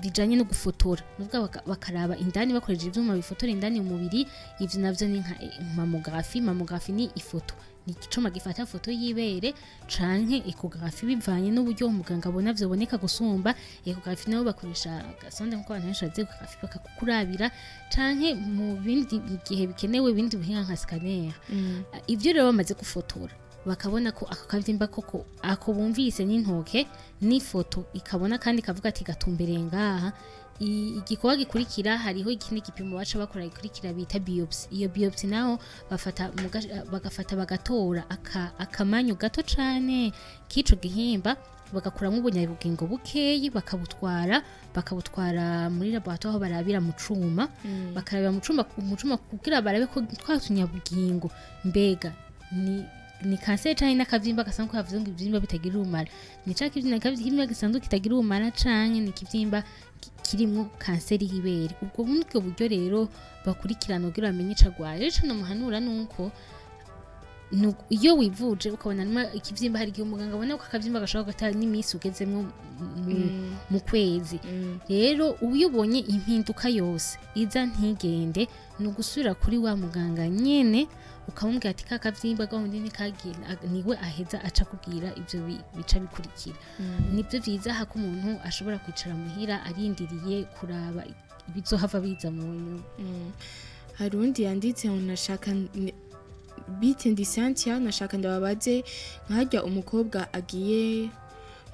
bijanye no gufotora, nuvuga bakaraba indani bakoresheje ivyuma bifotora indani mu mubiri. Ivyo navyo ni nka mammographie. Mammographie ni ifoto, ni icuma gifata foto y'ibere, canke échographie, bivanye n'uburyo umuganga abona vyoboneka gusumba. Échographie nabo bakoresha gasonde, nkuko abantu benshi bazi échographie, bakakukurabira, canke mu bindi gihe bikenewe ibindi buhinga nka scanner. Ivyo rero bamaze gufotora bakabona ko ako kavyimba koko ako bumvise n'intoke n'ifoto ikabona, kandi ikavuga ati gatumbereye ngaha. Igikorwa gikurikira, hariho ikindi gipimo baca bakora gikurikira bita biopsy. Iyo biopsy naho bafata bagafata bagatora akamanyu gato cane k'ico gihimba, bagakuramo ubunyabugingo bukeyi, bakabutwara muri laboratoire aho barabira mu cuma, bakarabira mu cuma kugira barabe ko twa tunyabugingo mbega ni kanseri canke n'akavyimba gasanzwe. Yavuze ngo ivyimba bitagira ubumara, ni ca kivyimba gisanzwe kitagira ubumara canke ni ikivyimba kirimwo kanseri y'ibere. Ubwo buryo rero bakurikirana kugira bamenye ico agwaye. Rero ico nomuhanura nuko iyo wivuje ukabona harimo ikivyimba, hari igihe umuganga abona ko akavyimba gashobora gutara n'iminsi ugezemwo mu kwezi. Rero iyo ubonye impinduka yose iza ntigende, ni ugusubira kuri wa muganga nyene ukamubwira ati ka kavyimba gahunda ntikagiye, niwe aheza aca kubwira ivyo bica bikurikira. Nibyo vyiza hako umuntu ashobora kwicara muhira arindiriye kuraba ibizohava biza mu nyuma. Hari uwundi yanditse ngo nashaka bite, ndi Cynthia, nashaka ndababaze nkarya umukobwa agiye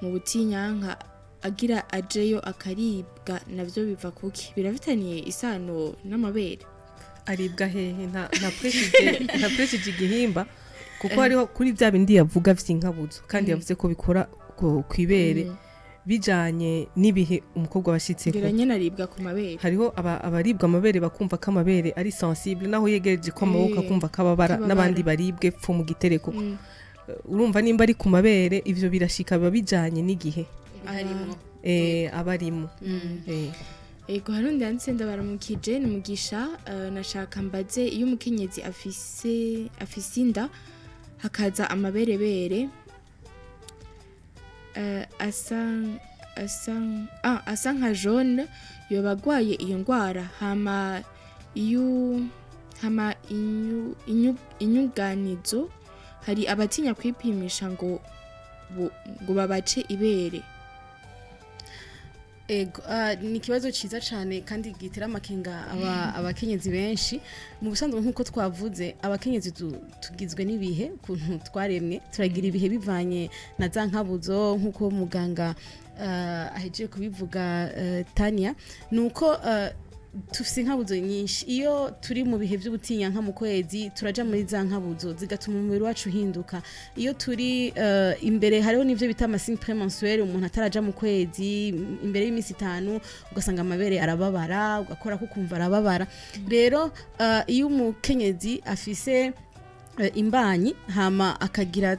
mu butinyanka agira ajeyo akaribwa, navyo biva kuki? Birafitaniye isano n'amabere? Aribwa hehe? Nta précisé igihimba, kuko hariho kuri bya bindi yavuga vy'inkabuzo, kandi yavuze ko bikora kw'ibere bijanye n'ibihe umukobwa washitseko. Ngira nyene aribwa ku mabere. Hariho abaribwa amabere bakumva ko amabere ari sensible, naho yegereje ko amaboko akumva kababara, Kababara. n'abandi baribwe pfo mu gitereko. Urumva nimba ari ku mabere, ivyo birashika, biba bijanye n'igihe harimo aba arimo. Ego, hari undi yanditse ndabaramukije, ni Mugisha, nashaka mbaze iyo umukenyezi afise inda hakaza amaberebere, asa asa asa nka jaune, yoba agwaye iyo ndwara? Hama iyo hama inyuganizo, hari abatinya kwipimisha ngo babace ibere. Ego, ni ikibazo ciza cyane kandi gitera amakenga abakenyezi benshi. Mu busanzwe, nk'uko twavuze, abakenyezi tugizwe n'ibihe. Ukuntu twaremwe, turagira ibihe bivanye na za nkabuzo, nk'uko muganga ahejeje kubivuga, Tania, ni uko tufise inkabuzo nyinshi. Iyo turi mu bihe by'ubutinyanka, mu kwezi, turaja muri za nkabuzo zigatuma umubiri wacu uhinduka. Iyo turi imbere, hariho n'ivyo bita ama signes prémenstruels, umuntu ataraja mu kwezi, imbere y'iminsi 5, ugasanga amabere arababara, ugakora kukumva arababara. Rero iyo umukenyezi afise imbanyi, hama akagira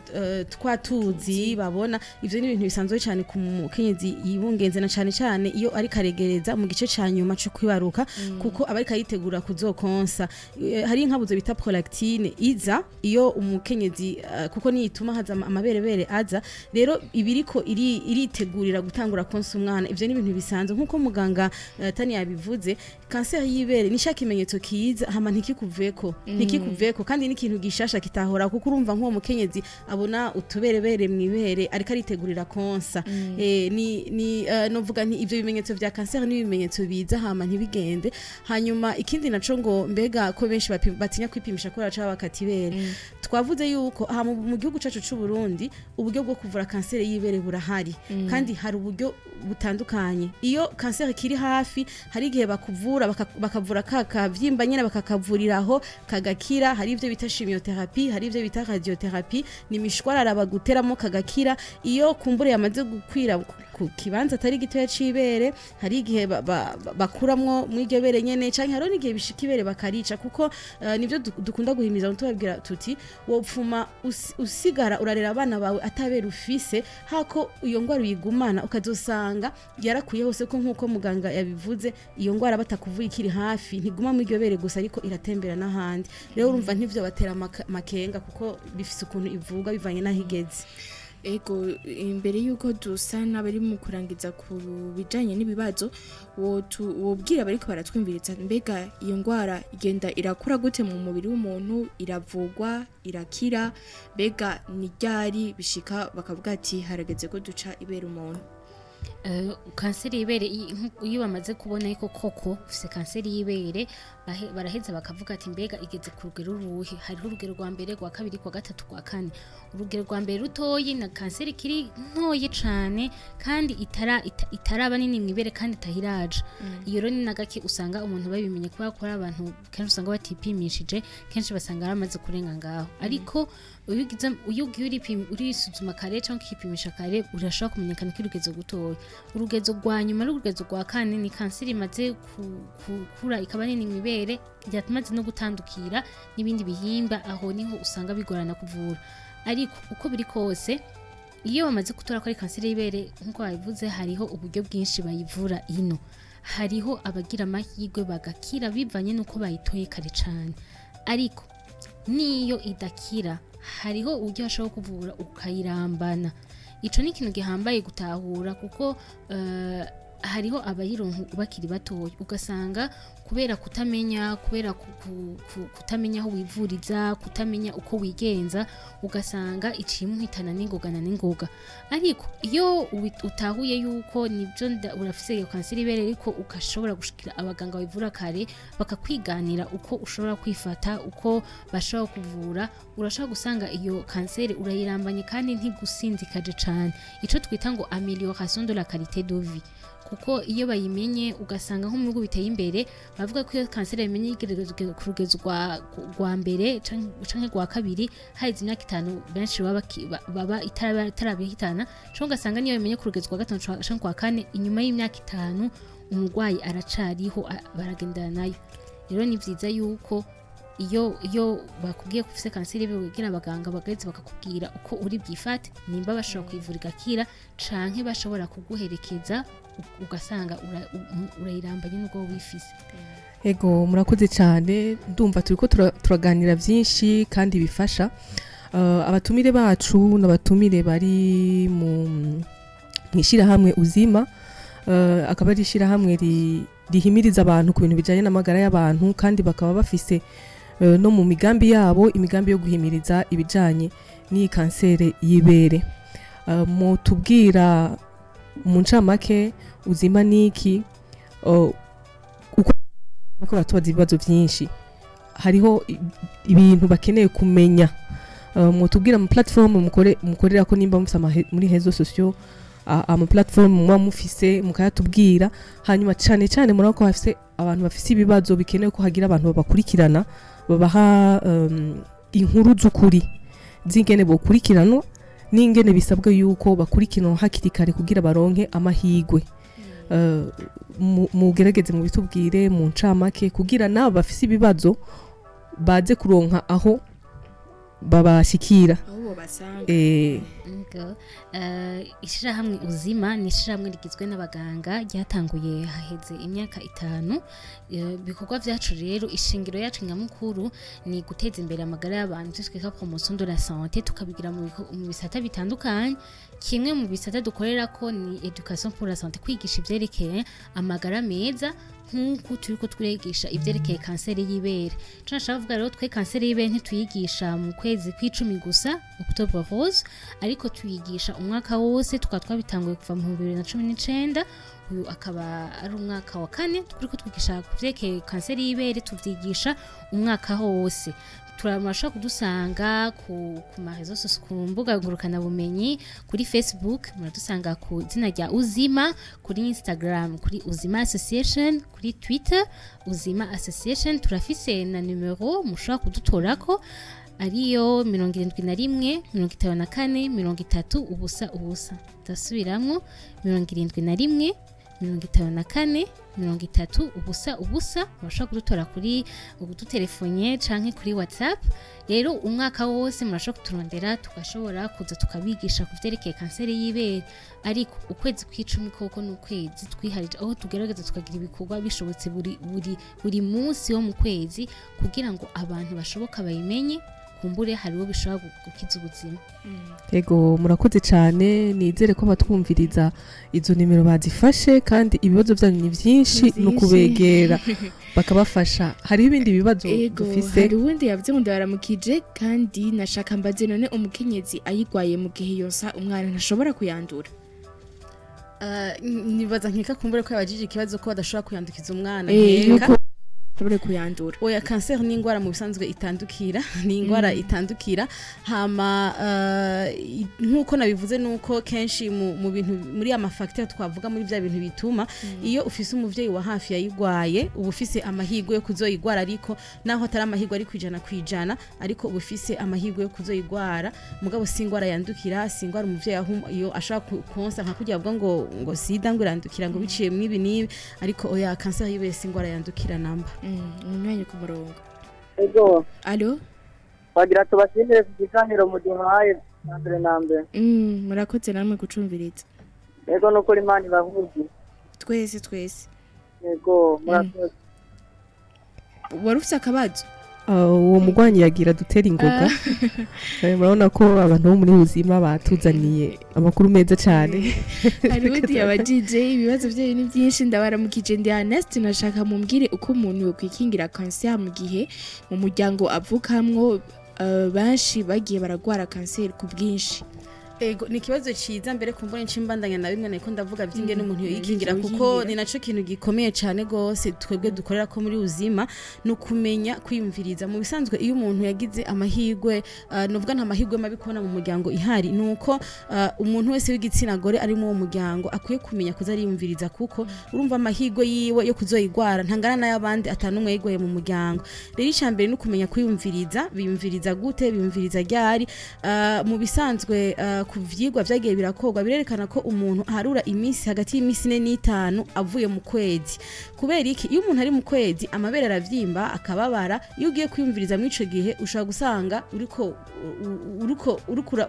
twa tuzi babona, ivyo ni ibintu bisanzwe cyane ku mukenyezi yibungenze, na cyane cyane iyo ariko aregereza mu gice ca nyuma co kwibaruka, kuko aba ariko ayitegura kuzokonsa. Hari inkabuzo bita prolactine iza iyo umukenyezi, kuko niyo ituma haza amaberebere aza. Rero ibiriko iritegurira gutangura konsa umwana. Ivyo ni ibintu bisanzwe. Nkuko muganga Tani yabivuze, kanseri y'ibere ni cya kimenyetso kiza hama ntikikuveko, kandi ni ikintu gishasha kitahora, kuko urumva nk'uwo mukenyezi abona utuberebere mwibere ariko aritegurira konsa, ni novuga nti ivyo bimenyetso vya kanseri ni ibimenyetso biza hama ntibigende. Hanyuma ikindi naco, ngo mbega ko benshi batinya kwipimisha ko baca bakata ibere? Twavuze yuko aha mu gihugu cacu c'u Burundi uburyo bwo kuvura kanseri y'ibere burahari, kandi hari uburyo butandukanye. Iyo kanseri kiri hafi, hari igihe bakuvura, bakavura ka kavyimba nyene, bakakavuriraho kagakira. Hari ivyo bita chimiothérapie, hari ivyo bita radiothérapie, ni imishwarara baguteramo kagakira. Iyo kumbure yamaze gukwira ku kibanza atari gitoya c'ibere, hari igihe bakuramwo mw'iryo bere nyene, canke hariho n'igihe bishika ibere bakarica, kuko nivyo dukunda guhimiza, tubabwira tuti wopfuma usigara urarera abana bawe atabera ufise, hako iyo ngwara uyigumana ukazosanga yarakuye hose. Ko nkuko muganga yabivuze, iyo ngwara batakuvuye ikiri hafi ntiguma mu iryo bere gusa, ariko iratembera n'ahandi. Rero urumva ntivyo batera makenga, kuko bifise ukuntu ivuga bivanye n'aho igeze. Ego, imbere yuko dusa n'abari mu kurangiza ku bijanye n'ibibazo, wobwira bariko baratwumviriza, mbega iyo ndwara igenda irakura gute mu mubiri w'umuntu? Iravugwa, irakira? Mbega ni ryari bishika bakavuga ati harageze ko duca ibera umuntu? Kanseri y'ibere, iyo bamaze kubona yuko koko ufise kanseri y'ibere, baraheza bakavuga ati mbega igeze ku rugero ruhe? Hariho urugero rwa mbere, rwa kabiri, rwa gatatu, rwa kane. Urugero rwa mbere rutoyi na kanseri ikiri ntoyi cane kandi itaraba nini mw'ibere kandi itahiraja. Iyo rero ni na gake usanga umuntu babimenye, kubera ko ari abantu kenshi usanga batipimishije, kenshi basanga yaramaze kurenga ngaho. Ariko iyo ugiye urisuzuma kare cyangwa ukipimisha kare, urashobora kumenyekana ko urugezo gutoya. Urugezo rwa nyuma n'urugezo rwa kane ni kanseri imaze gukura ikaba nini mw'ibere, yamaze no gutandukira n'ibindi bihimba. Aho niho usanga bigorana kuvura. Ariko uko biri kose, iyo bamaze gutora ko ari kanseri y'ibere, nk'uko babivuze, hariho uburyo bwinshi bayivura ino. Hariho abagira amahirwe bagakira bivanye n'uko bayitoye kare cane. Ariko niyo idakira, hariho uburyo bashobora kuvura ukayirambana. Ico ni ikintu gihambaye gutahura, kuko hariho abayironka bakiri batoya, ugasanga kubera kutamenya, kubera kutamenya aho wivuriza, kutamenya uko wigenza, ugasanga iciye imuhitana n'ingoga na n'ingoga. Ariko iyo utahuye yuko nibyo urafise iyo kanseri y'ibere, ariko ugashobora gushikira abaganga bivura kare, bakakwiganira uko ushobora kwifata, uko bashobora kuvura, urashobora gusanga iyo kanseri urayirambanye kandi ntigusinzikaje cane, ico twita ngo amélioration de la qualité de vie. Kuko iyo bayimenye, ugasanga nko mu bihugu biteye imbere bavuga ko iyo kanseri bayimenye igeragezwa ku rugezo rwa mbere canke rwa kabiri, haheze imyaka 5 benshi baba itarabihitana, canke ugasanga niyo bayimenye ku rugezo rwa gatanu canke rwa kane, inyuma y'imyaka 5 umurwayi aracariho, baragendana nayo. Rero ni vyiza yuko iyo bakubwiye ko ufise kanseri y'ibere, wegera abaganga, bagaheza bakakubwira uko uri bwifate, nimba bashobora kuyivura igakira, canke bashobora kuguherekeza ugasanga urayirambanye n'ubwo wifise. Ego, murakoze cyane. Ndumva turiko turaganira byinshi kandi bifasha. Abatumire bacu n'abatumire bari mu Mwishirahamwe Uzima, akaba ari ishirahamwe rihimiriza abantu ku bintu bijanye n'amagara y'abantu, kandi bakaba bafise no mu migambi yabo imigambi yo guhimiriza ibijanye n'iyi kansere y'ibere. Mutubwira mu ncamake Uzima niki, uko baratubaza ibibazo byinshi, hariho ibintu bakeneye kumenya. Mutubwira mu platform mukorera ko, nimba mufise muri réseaux sociaux, ama platform muba mufise mukayatubwira. Hanyuma cane cane murabona ko hafise abantu bafise ibibazo bikenewe ko hagira abantu babakurikirana, babaha inkuru z'ukuri z'ingene bokurikiranwa n'ingene bisabwa yuko bakurikiranwa hakiri kare kugira baronke amahigwe. Mugerageze mubitubwire mu ncamake kugira nabo bafise ibibazo baze kuronka aho babashikira. Aho bobasanga. Yego. Ishirahamwe Uzima ni ishirahamwe rigizwe n'abaganga, ryatanguye haheze imyaka 5. Ibikorwa vyacu rero, ishingiro yacu nyamukuru ni guteza imbere amagara y'abantu, twitwa promotion de la santé, tukabigira mu bisata bitandukanye. Kimwe mu bisata dukorera ko ni éducation pour la santé, kwigisha ivyerekeye amagara meza, nk'uku turiko turigisha ivyerekeye kanseri y'ibere. Ico nashaka kuvuga rero, twe kanseri y'ibere ntituyigisha mu kwezi kw'icumi gusa, Octobre Rose, ariko tuyigisha umwaka wose. Tukaba twabitanguye kuva mu 2019, uyu akaba ari umwaka wa kane turiko twigisha ku vyerekeye kanseri y'ibere. Tuvyigisha umwaka wose. Turabasha kudusanga ku ma réseaux sociaux, ku mbuga ngurukanabumenyi. Kuri Facebook muradusanga ku izina rya Uzima, kuri Instagram kuri Uzima Association, kuri Twitter Uzima Association. Turafise na numero mushobora kudutorako, ariyo 71 54 30 0 0. Ndasubiramwo: 71 54 30 0 0. Murashobora kudutora kuri udutelefone canke kuri WhatsApp. Rero umwaka wose murashobora kuturondera, tugashobora kuza tukabigisha ku vyerekeye kanseri y'ibere. Ariko ukwezi kw'icumi koko ni ukwezi twiharije, aho tugerageza tukagira ibikorwa bishobotse buri munsi wo mu kwezi, kugira ngo abantu bashoboka bayimenye, kumbure hariho bishobora gukiza ubuzima. Ego, murakoze cyane. Nizere ko batwumviriza izo nimero bazifashe, kandi ibibazo byanyu ni byinshi, Ni ni ukubegera bakabafasha. Hariho ibindi bibazo Ego. dufise. Hari uwundi yavuze ngo: "Ndabaramukije, kandi nashaka mbaze, none umukenyezi ayigwaye mu gihe yonsa umwana ntashobora kuyandura?" Nibaza nkeka kumbure ko yabajije ikibazo ko badashobora kuyandukiza umwana. Yuko Nkeka ashobore kuyandura. Oya, kanseri ni ingwara mu bisanzwe itandukira, ni ingwara itandukira. Hama nkuko nabivuze, nuko kenshi mu bintu muri ama facteur twavuga, muri bya bintu bituma, iyo ufise umuvyeyi wa hafi yayigwaye, uba ufise amahirwe yo kuzoyigwara. Ariko naho atari amahirwe ari 100%, ariko uba ufise amahirwe yo kuzoyigwara. Mugabo si ingwara yandukira, si ingwara umuvyeyi aho iyo ashobora konsa, nka kurya bavuga ngo sida ngo irandukira, ngo biciye mw'ibi n'ibi. Ariko oya, kanseri y'ibere si ingwara yandukira namba. Umunywanyi ku murongo. Ego. Allo. Twagira tubashimire ku kiganiro muduhaye na mbere na mbere. Murakoze namwe gucumviriza. Ego, nukuri Imana ibahuze. Twese, twese. Ego, murakoze. Wari ufise akabazo? Uwo mugwanyi yagira dutera ingoga. Murabona ko abantu bo muri Buzima batuzaniye amakuru meza cyane. Hari undi yabajije ibibazo byayo ni byinshi: "Ndabaramukije, ndi Ernest, nashaka mumbwire uko umuntu yokwikingira kanseri mu gihe mu muryango avukamwo benshi bagiye baragwara kanseri ku bwinshi." Ego, ni ikibazo ciza. Mbere kumbona ncimbandanya na bimwe nariko ndavuga vy'ingene umuntu yoyikingira, kuko yoyikingira. Ni naco kintu gikomeye cane gose twebwe dukorera ko muri Uzima, ni ukumenya kwiyumviriza. Mu bisanzwe iyo umuntu yagize amahirwe, novuga nta mahirwe mabi kubona mu muryango ihari, ni uko umuntu wese w'igitsina gore ari muri uwo muryango akwiye kumenya kuza ariyumviriza, kuko urumva amahirwe yiwe yo kuzoyigwara ntangana n'ay'abandi atanumwe yigwaye mu muryango. Rero icya mbere ni ukumenya kwiyumviriza. Biyumviriza gute? Biyumviriza ryari? Mu bisanzwe ku vyigwa vyagiye birakorwa, birerekana ko umuntu aharura iminsi hagati y'iminsi 4 n'5 avuye mu kwezi. Kubera iki? Iyo umuntu ari mu kwezi, amabere aravyimba, akababara. Iyo ugiye kwiyumviriza muri ico gihe, ushobora gusanga uriko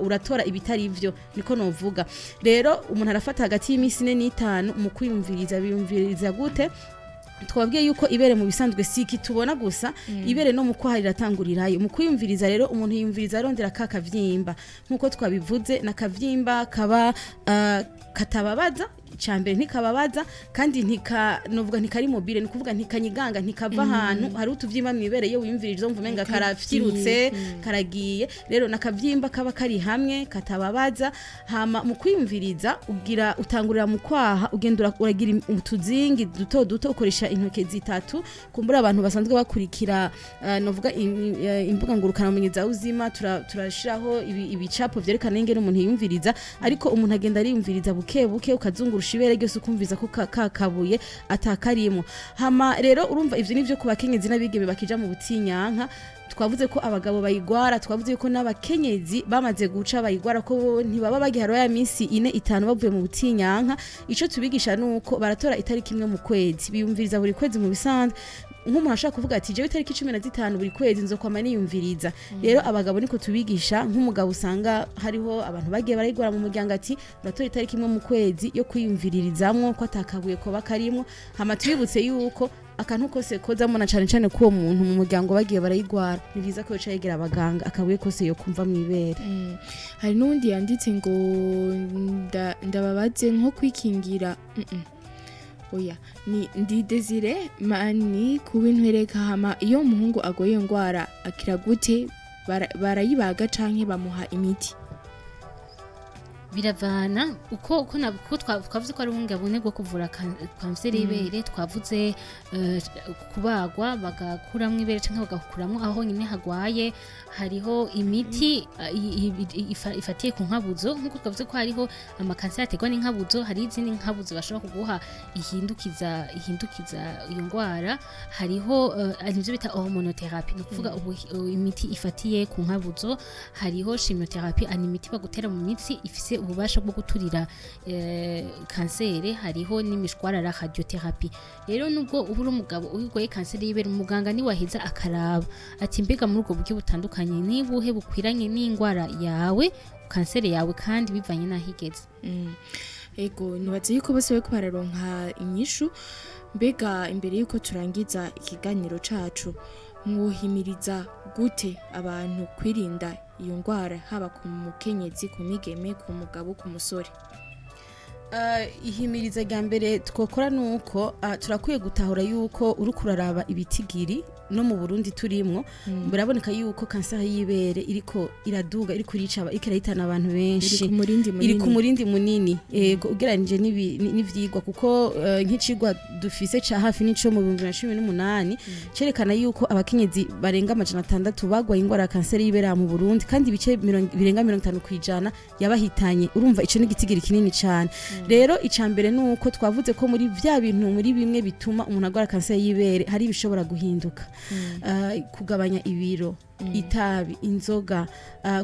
uratora ibitari vyo, niko novuga. Rero umuntu arafata hagati y'iminsi 4 n'5 mu kwiyumviriza. Biyumviriza gute? Twabwiye yuko ibere mu bisanzwe si iki tubona gusa, ibere no mu kwaha riratangurirayo. Mu kwiyumviriza rero, umuntu yiyumviriza arondera ka kavyimba, nkuko twabivuze, na kavyimba kaba katababaza. Icambere, ntikababaza, kandi ntika novuga ntikari mobile, ni kuvuga ntikanyiganga, ntikava ahantu. Hari utuvyimba mwibere, iyo wiyumvirije uzumva umenga karafyirutse, karagiye. Rero nakavyimba kaba kari hamwe, katababaza. Hama mu kwiyumviriza ugira utangurira mu kwaha, ugenda uragira utuzingi duto duto, ukoresha intoke zitatu. Kumbura abantu basanzwe bakurikira novuga imbuga ngurukana bumenyi za uzima, turashiraho ibicapo vyerekana ingene umuntu yiyumviriza. Ariko umuntu agenda ariyumviriza buke buke, ukazungurusha ibere ryose, ukumviza ko ka kabuye atakarimo. Hama rero urumva ivyo nivyo ku bakenyezi n'abigeme bakija mu butinyanka. Twavuze ko abagabo bayigwara, twavuze ko n'abakenyezi bamaze guca bayigwara, ko bo ntibaba bagiharo ya minsi 4, 5 bavuye mu butinyanka. Ico tubigisha nuko baratora itariki imwe mu kwezi, biyumviriza buri kwezi. Mu bisanzwe, nk'umuntu ashaka kuvuga ati: "Jewe itariki 15 buri kwezi nzokwama niyumviriza." Rero abagabo niko tubigisha. Nk'umugabo usanga hariho abantu bagiye barayigwara mu muryango, ati: "Uratora itariki imwe mu kwezi yo kwiyumviririzamwo ko atakabuye koba karimwo." Hama tubibutse yuko akantu kose kozamo, na cane cane k'uwo muntu mu muryango bagiye barayigwara, ni vyiza ko yoca yegera abaganga akabuye kose yo kumva mw'ibere. Hari n'uwundi yanditse ngo ndababaze nko kwikingira. Oya, ni ndi Desire Mani kuba intwereka. Hama iyo umuhungu agoye iyo ngwara akira gute? Barayibaga canke bamuha imiti? Biravana uko twavuze ko ari ubuhinga bune bwo kuvura kanseri y'ibere. Twavuze kubagwa bagakuramwo ibere canke bagakuramwo aho nyine hagwaye. Hariho imiti ifatiye ku nkabuzo, nk'uko twavuze ko hariho amakanseri aterwa n'inkabuzo. Hari izindi nkabuzo bashobora kuguha ihindukiza iyo ndwara. Hariho ivyo bita hormonothérapie, ni ukuvuga imiti ifatiye ku nkabuzo. Hariho chimiothérapie, ani imiti bagutera mu mitsi ifise ububasha bwo guturira kanseri. Hariho n'imishwarara, radiothérapie. Rero nubwo uba uri umugabo urwaye kanseri y'ibere, umuganga niwaheza akaraba ati: "Mbega muri ubwo buryo butandukanye ni buhe bukwiranye n'indwara yawe, kanseri yawe, kandi bivanye n'aho igeze?" Ego, nibaze yuko bose bariko bararonka inyishu. Mbega imbere yuko turangiza ikiganiro cacu, mwohimiriza gute abantu kwirinda iyo ndwara, haba ku mukenyezi, ku migeme, ku mugabo, ku musore? Ihimiriza rya mbere twokora nuko turakwiye gutahura yuko uriko uraraba ibitigiri no mu Burundi turimwo, biraboneka yuko kanseri y'ibere iriko iraduga, iriko irica, iriko irahitana abantu benshi. Iri ku murindi Iri ku munini. murindi munini, yego, ugereranije n'ivyigwa, kuko nk'icigwa dufise ca hafi n'ico mu 2018 cerekana yuko abakenyezi barenga 600 bagwaye ingwara ya kanseri y'ibere aha mu Burundi, kandi ibice birenga 50% yabahitanye. Urumva ico ni igitigiri kinini cane. Rero ica mbere nuko twavuze ko muri vya bintu, muri bimwe bituma umuntu agwara kanseri y'ibere, hari ibishobora guhinduka: kugabanya ibiro, itabi, inzoga,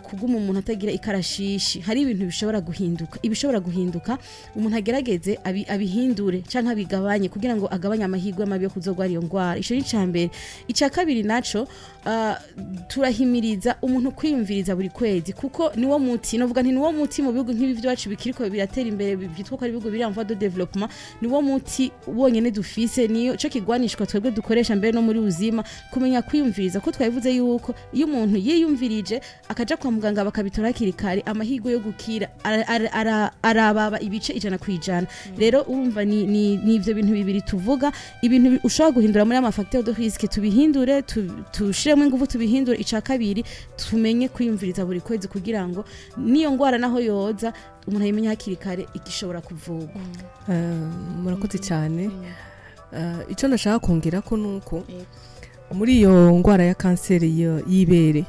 kuguma umuntu atagira ikarashishi. Hari ibintu bishobora guhinduka. Ibishobora guhinduka umuntu agerageze abihindure canke abigabanye kugira ngo agabanye amahirwe mabi yo kuzogwara iyo ngwara. Ico ni ica mbere. Ica kabiri naco, turahimiriza umuntu kwiyumviriza buri kwezi, kuko niwo muti. Novuga nti niwo muti mu bihugu nk'ibi byacu bikiriko biratera imbere, byitwa ko ari ibihugu biri en voie de développement. Niwo muti wonyene dufise, niyo cyo kigwanishwa twebwe dukoresha mbere no muri uzima, kumenya kwiyumviriza, ko twabivuze yuko iyo umuntu yiyumvirije akaja kwa muganga bakabitora hakiri kare, amahirwe yo gukira arababa ibice 100%. Rero urumva ni ivyo bintu bibiri tuvuga, ibintu ushobora guhindura muri ama facteur de risque, tubihindure, tushiremo ingufu tubihindure. Ica kabiri, tumenye kwiyumviriza buri kwezi kugira ngo niyo ngwara naho yoza umuntu ayimenye hakiri kare, igishobora kuvurwa. Murakoze cyane. Icyo nashaka kongera ko nuko muri iyo ndwara ya kanseri y'ibere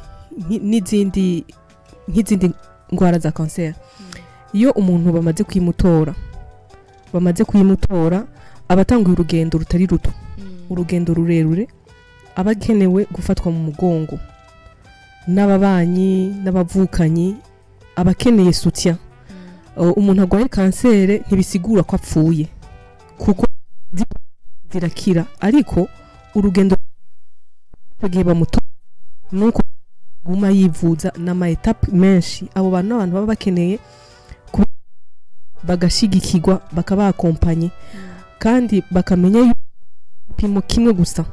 n'izindi, nk'izindi ndwara za kanseri, iyo umuntu bamaze kuyimutora, aba atanguye urugendo rutari ruto, urugendo rurerure, aba akenewe gufatwa mu mugongo n'ababanyi n'abavukanyi, aba akeneye soutien. Umuntu arwaye kanseri ntibisigura ko apfuye, kuko zirakira, ariko urugendo gihe bamutora nuko guma yivuza n'ama étapes menshi. Abo bantu n'abantu baba bakeneye bagashigikirwa, bakabakompanye, kandi bakamenya Igipimo kimwe gusa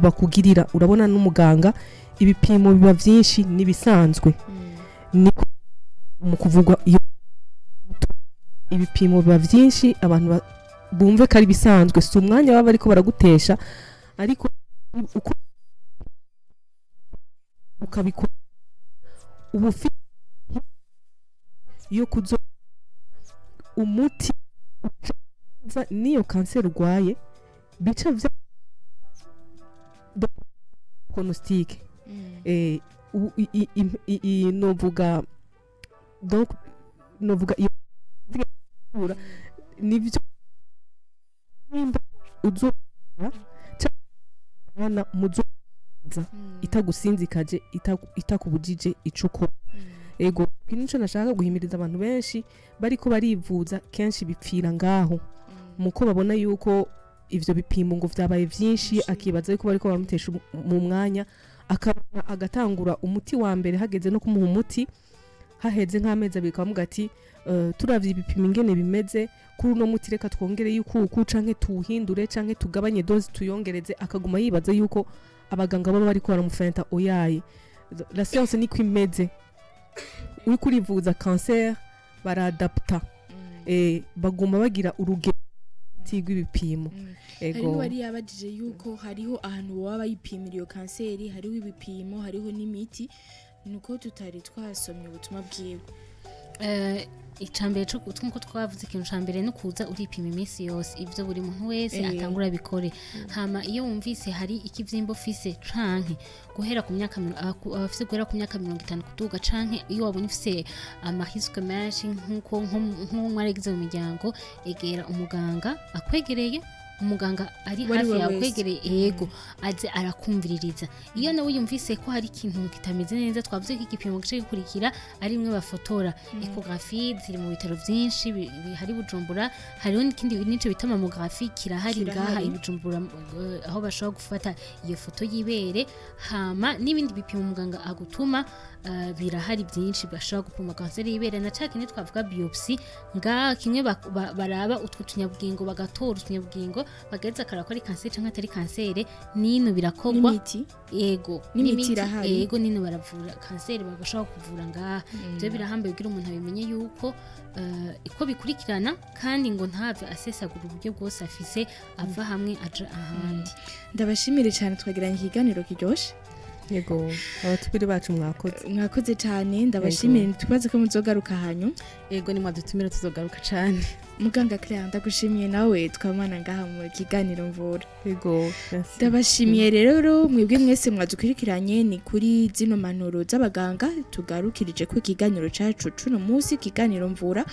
bakugirira, urabona n'umuganga ibipimo biba byinshi nibisanzwe, ni mu kuvugwa iyo ibipimo biba byinshi abantu bumve ko ari bisanzwe, si umwanya baba ariko baragutesha, ariko uko ukabikora ubufi yo kuzo umuti niyo kanseri urwaye bica vya pronostic novuga donc novuga iyo nivyo nimba uzo cyana muzo itagusinzikaje itakubujije icuko. Ego nico nashaka guhimiriza abantu benshi bariko barivuza kenshi bipfira ngaho muko babona yuko ivyo bipimo ngo vyabaye vyinshi, akibaza yuko bariko bamutesha mu mwanya, akabona agatangura umuti wa mbere hageze no kumuha umuti haheze nk'amezi abiri kamuga ati turavye ibipimo ingene bimeze kuri uno muti reka twongere yuko uku canke tuwuhindure canke tugabanye dose tuyongereze, akaguma yibaza yuko abaganga baba bariko baramufenta. Oyaye, la science niko imeze, uriko urivuza cancer baradapta, baguma bagira urugero rw'ibipimo. Ego wari yabajije yuko hariho ahantu baba bayipimira iyo kanseri, hariho ibipimo, hariho n'imiti, nuko tutari twasomye ubutumwa bwiwe. Icambere cyo nkuko twavuze ikintu cambere no kuza uripima iminsi yose, ivyo buri muntu wese atangura bikore. Hama iyo wumvise hari ikivyimbo fise canke guhera ku myaka abafise guhera ku myaka 50 kuduga, canke iyo wabonye ufise amarisque menshi nkuko nko mwaregize mu miryango, egera umuganga akwegereye, umuganga ari hafi yawe kwegereye, yego aze arakumviririza. Iyo nawe yumvise ko hari ikintu kitameze neza, twavuze ko igipimo gice gikurikira ari imwe bafotora ecography ziri mu bitaro byinshi bihari Bujumbura, hariho n'ikindi nico bita mammography kirahari ngaha i Bujumbura, aho bashobora gufata iyo foto y'ibere. Hama n'ibindi bipimo muganga agutuma birahari byinshi bashobora gupima kanseri y'ibere, na cakine twavuga biopsy ngaha kimwe baraba utwo tunyabwingo bagatora utunyabwingo bagaheza akarakora ari kanseri canke atari kanseri, nino birakogwa yego n'imiti irahari, yego nino baravura kanseri bagashobora kuvura ngaha. Ivyo birahambaye kugira umuntu abimenye yuko iko bikurikirana, kandi ngo ntave asesagura uburyo bwose afise ava hamwe aja ahandi. Ndabashimire cyane, twagiranye ikiganiro kiryoshe. Yego abatubiri bacu mwakoze cyane, ndabashimire, tubaze ko muzogaruka hanyu. Yego ni mwadutumira tuzogaruka cyane. Muganga Claire ndagushimiye nawe twamana ngaha mu kiganiro mvura. Yego ndabashimiye rero mwebwe mwese mwadukurikiranye, ni kuri zino manuro z'abaganga tugarukirije ku kiganiro cacu cuno munsi, kiganiro mvura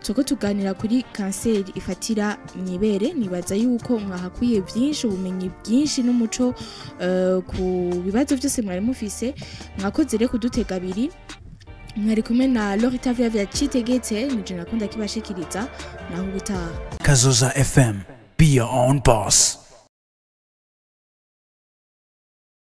tuko tuganira kuri kanseri ifatira mwibere. Nibaza yuko mwahakwiye byinshi, ubumenyi byinshi n'umuco ku bibazo byose mwari mufise. Mwakoze rero kudutega abiri, mwari kumwe na Lorita Via Citegetse, nije nakunda kibashikiriza naho ubutaha. Kazoza FM, be your own boss.